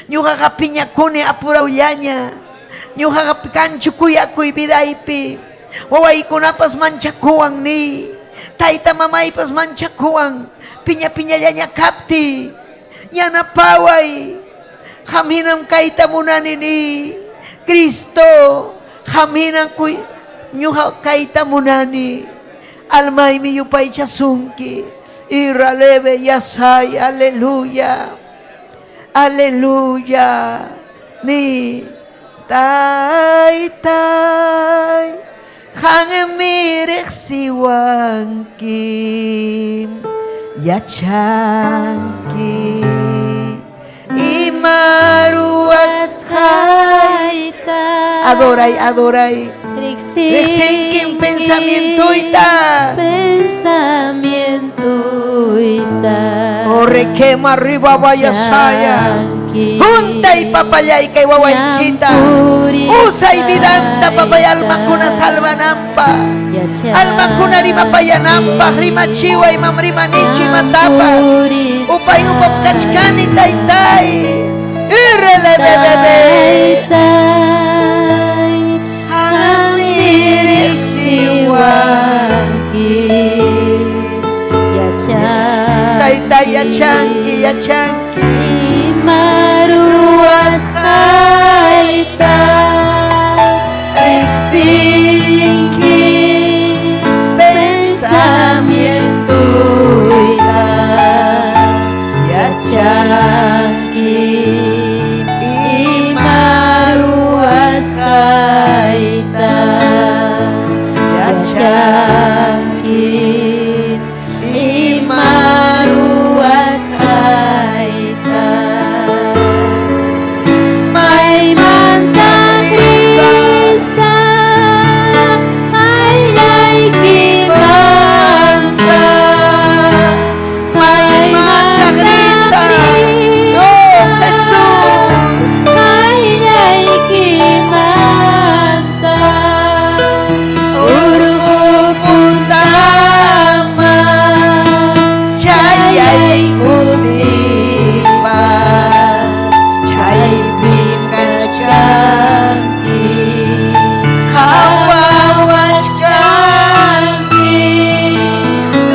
Ñuqaqa piñakuni apurawllaña. Ñuqaqa kanchu kuyakuy vidaypi. Wawaykunapas manchakuwan niy. Tayta mamaypas manchakuwan. Piña piñallaña kaptiy. Yanapaway. Qam hinam kayta munani niy. Cristo, qam hinam ñuqa kayta munani. Almaymi yupaychasunki. Iralebe yasay, aleluya. Aleluya. Ni taytay. Qanmi riqsiwanki. Yachanki. Ima ruwasqayta. Adoray, adoray. Riqsinkim pensamientoyta. Pensamientoyta. Oh, requema arriba vaya saya. Juntay papallay kay wawaykita. Usay vidanta papay almakuna salvanampa. Almakuna rimapayanampa, rimachiway mamrimanichi matapa. Upay upap kachkani taytay. Irelebebebe. Taytay, qammi riqsiwanki. Yachanki. Taytay yachanki, yachanki. Ima ruwasqayta riqsinki pensamientoyta yachanki ima ruwasqayta yachanki ima ruwasqayta. Maymanta risa ayllaykimanta, maymanta risa. Oh, Jesús. ayllaykimanta urqu puntaman Chayaykutipa, chaypim kachkanki, qawawachkanki,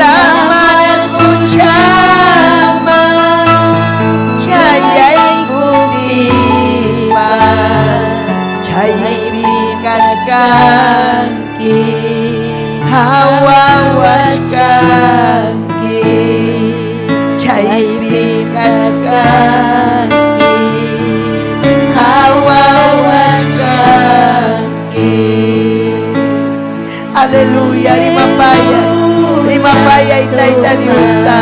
lamar quchaman. Chayaykutipa, chaypim kachkanki, qawawachkanki, chaypim kachkanki, qawawachkanki. Aleluya, rimapaya, rimapaya y Tayta Diosta.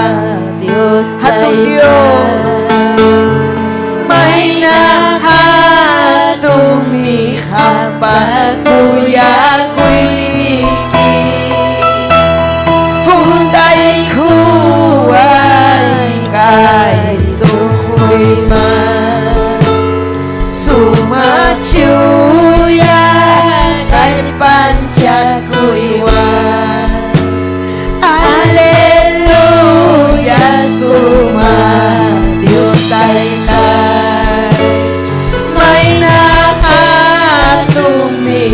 Dios Hatun Dios. Mayna hatumi hampa kuyakuyniki. Juntaykuway kay sunquyman. Sumachuya kallpanchakuywan. Aleluya, suma Dios taytay. Mayna hatumi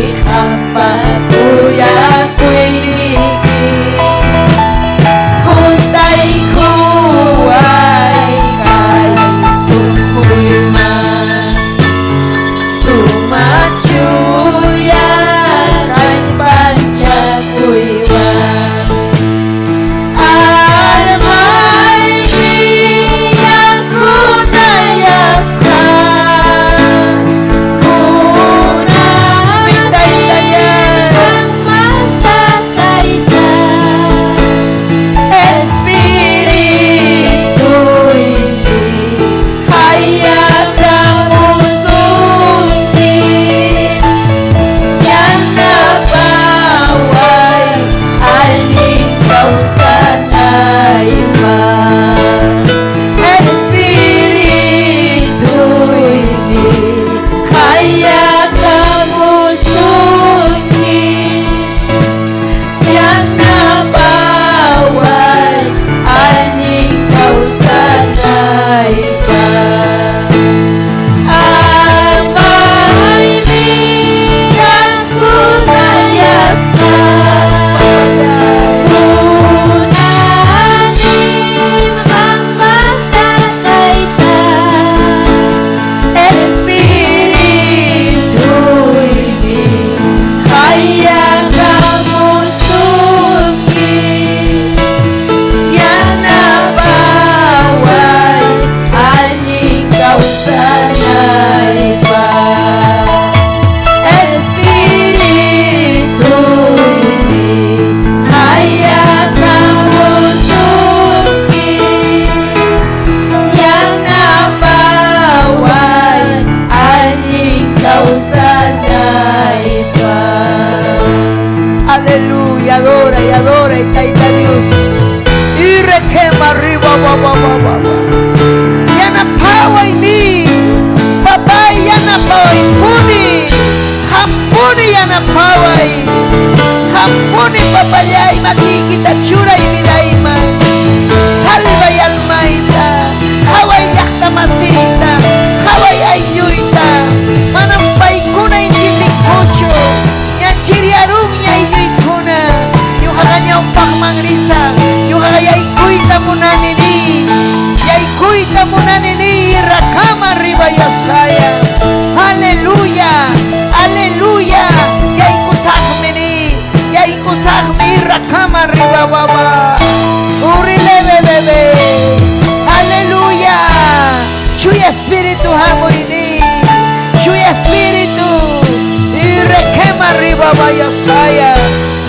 Saya, saya.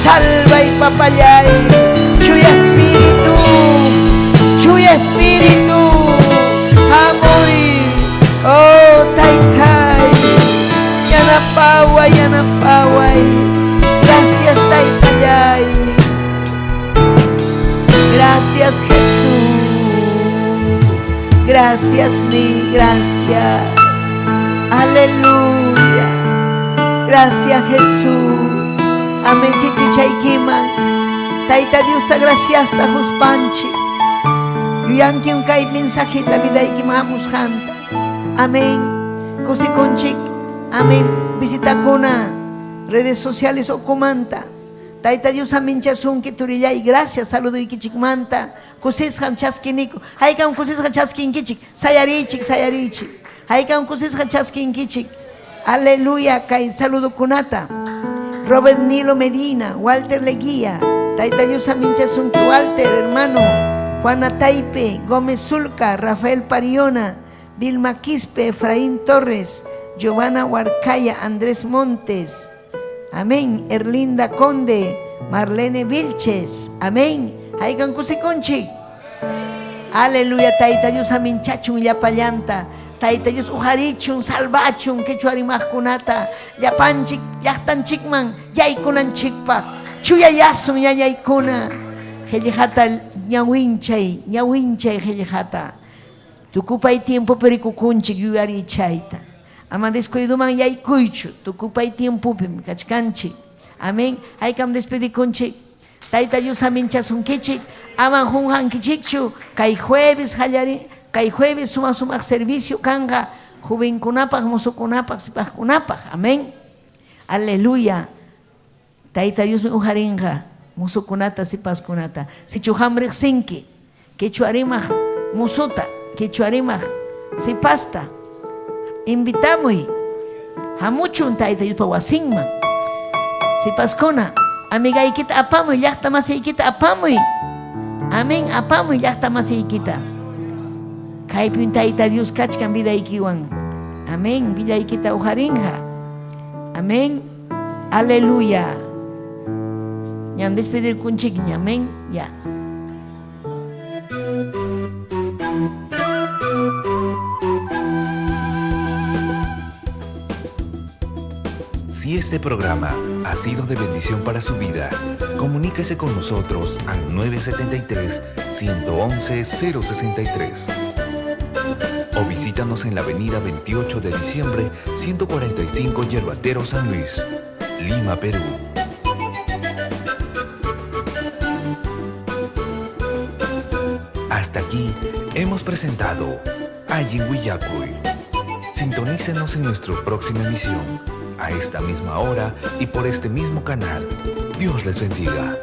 Salvay papallay. Chuya Espíritu. Chuya Espíritu. Hamuy. Oh, taytay. Yanapaway, yanapaway. Gracias, taytallay. Gracias, Jesús. Gracias, ni gracias. Aleluya. Gracias, Jesús. Amén. Sitio Tayta Diosta gracias ta quspanchik. Yuyankim kay mensajeta vidaykiman hamusqanta. Amén. Kusikunchik. Amén. Visitakuna redes sociales ukumanta. Tayta Dios aminchasunki turillay. Gracias. Saluduykichikmanta. Kusisqam chaskiniku. Haykam kusisqa chaskinkichik. Sayarichik, sayarichik. Haykam kusisqa chaskinkichik. Aleluya. Kay saludukunata. Robert Nilo Medina, Walter Leguía, Tayta Dios aminchasunki Walter, hermano, Juana Taipe, Gómez Zulca, Rafael Pariona, Vilma Quispe, Efraín Torres, Giovanna Huarcaya, Andrés Montes, amén, Erlinda Conde, Marlene Vilches, amén, Haykam kusikunchik. Aleluya, Tayta Dios aminchachun llapallanta. Tayta Dios uqarichun, salvachun, quechua rimaqkunata, llapanchik, llaqtanchikman, yaykunanchikpaq, chuyayasun ñañaykuna, qillqata ñawinchay, ñawinchay qillqata. Tukupay tiempopi rikukunchik yuyarichayta. Ama descuiduman yaykuychu, tukupay tiempopim kachkanchik. Amén. Haykam despedikunchik. Tayta Dios aminchasunkichik, aman qunqankichikchu, kay jueves qallari, kay jueves suma sumaq servicio kanqa jovenkunapaq, mozokunapaq, sipaskunapaq. Amén. Aleluya. Tayta Diosmi uqarinqa mozokunata, sipaskunata. Sichu qam riqsinki, quechua rimaq mozota, quechua rimaq sipasta, invitamuy. Hamuchun Tayta Diospa wasinman. Sipaskuna, amigaykita apamuy, llaqta masiykita apamuy. Amén, apamuy llaqta masiykita. Kaypim Tayta Dios kachkan vidaykiwan. Amén, vidaykita uqarinqa. Amén. Aleluya. Ñam despedirkunchikña, amén. Ya. Si este programa ha sido de bendición para su vida, comuníquese con nosotros al 973-111-063 o visítanos en la avenida 28 de diciembre, 145 Yerbatero San Luis, Lima, Perú. Hasta aquí hemos presentado Allin Willakuy. Sintonícenos en nuestra próxima emisión, a esta misma hora y por este mismo canal. Dios les bendiga.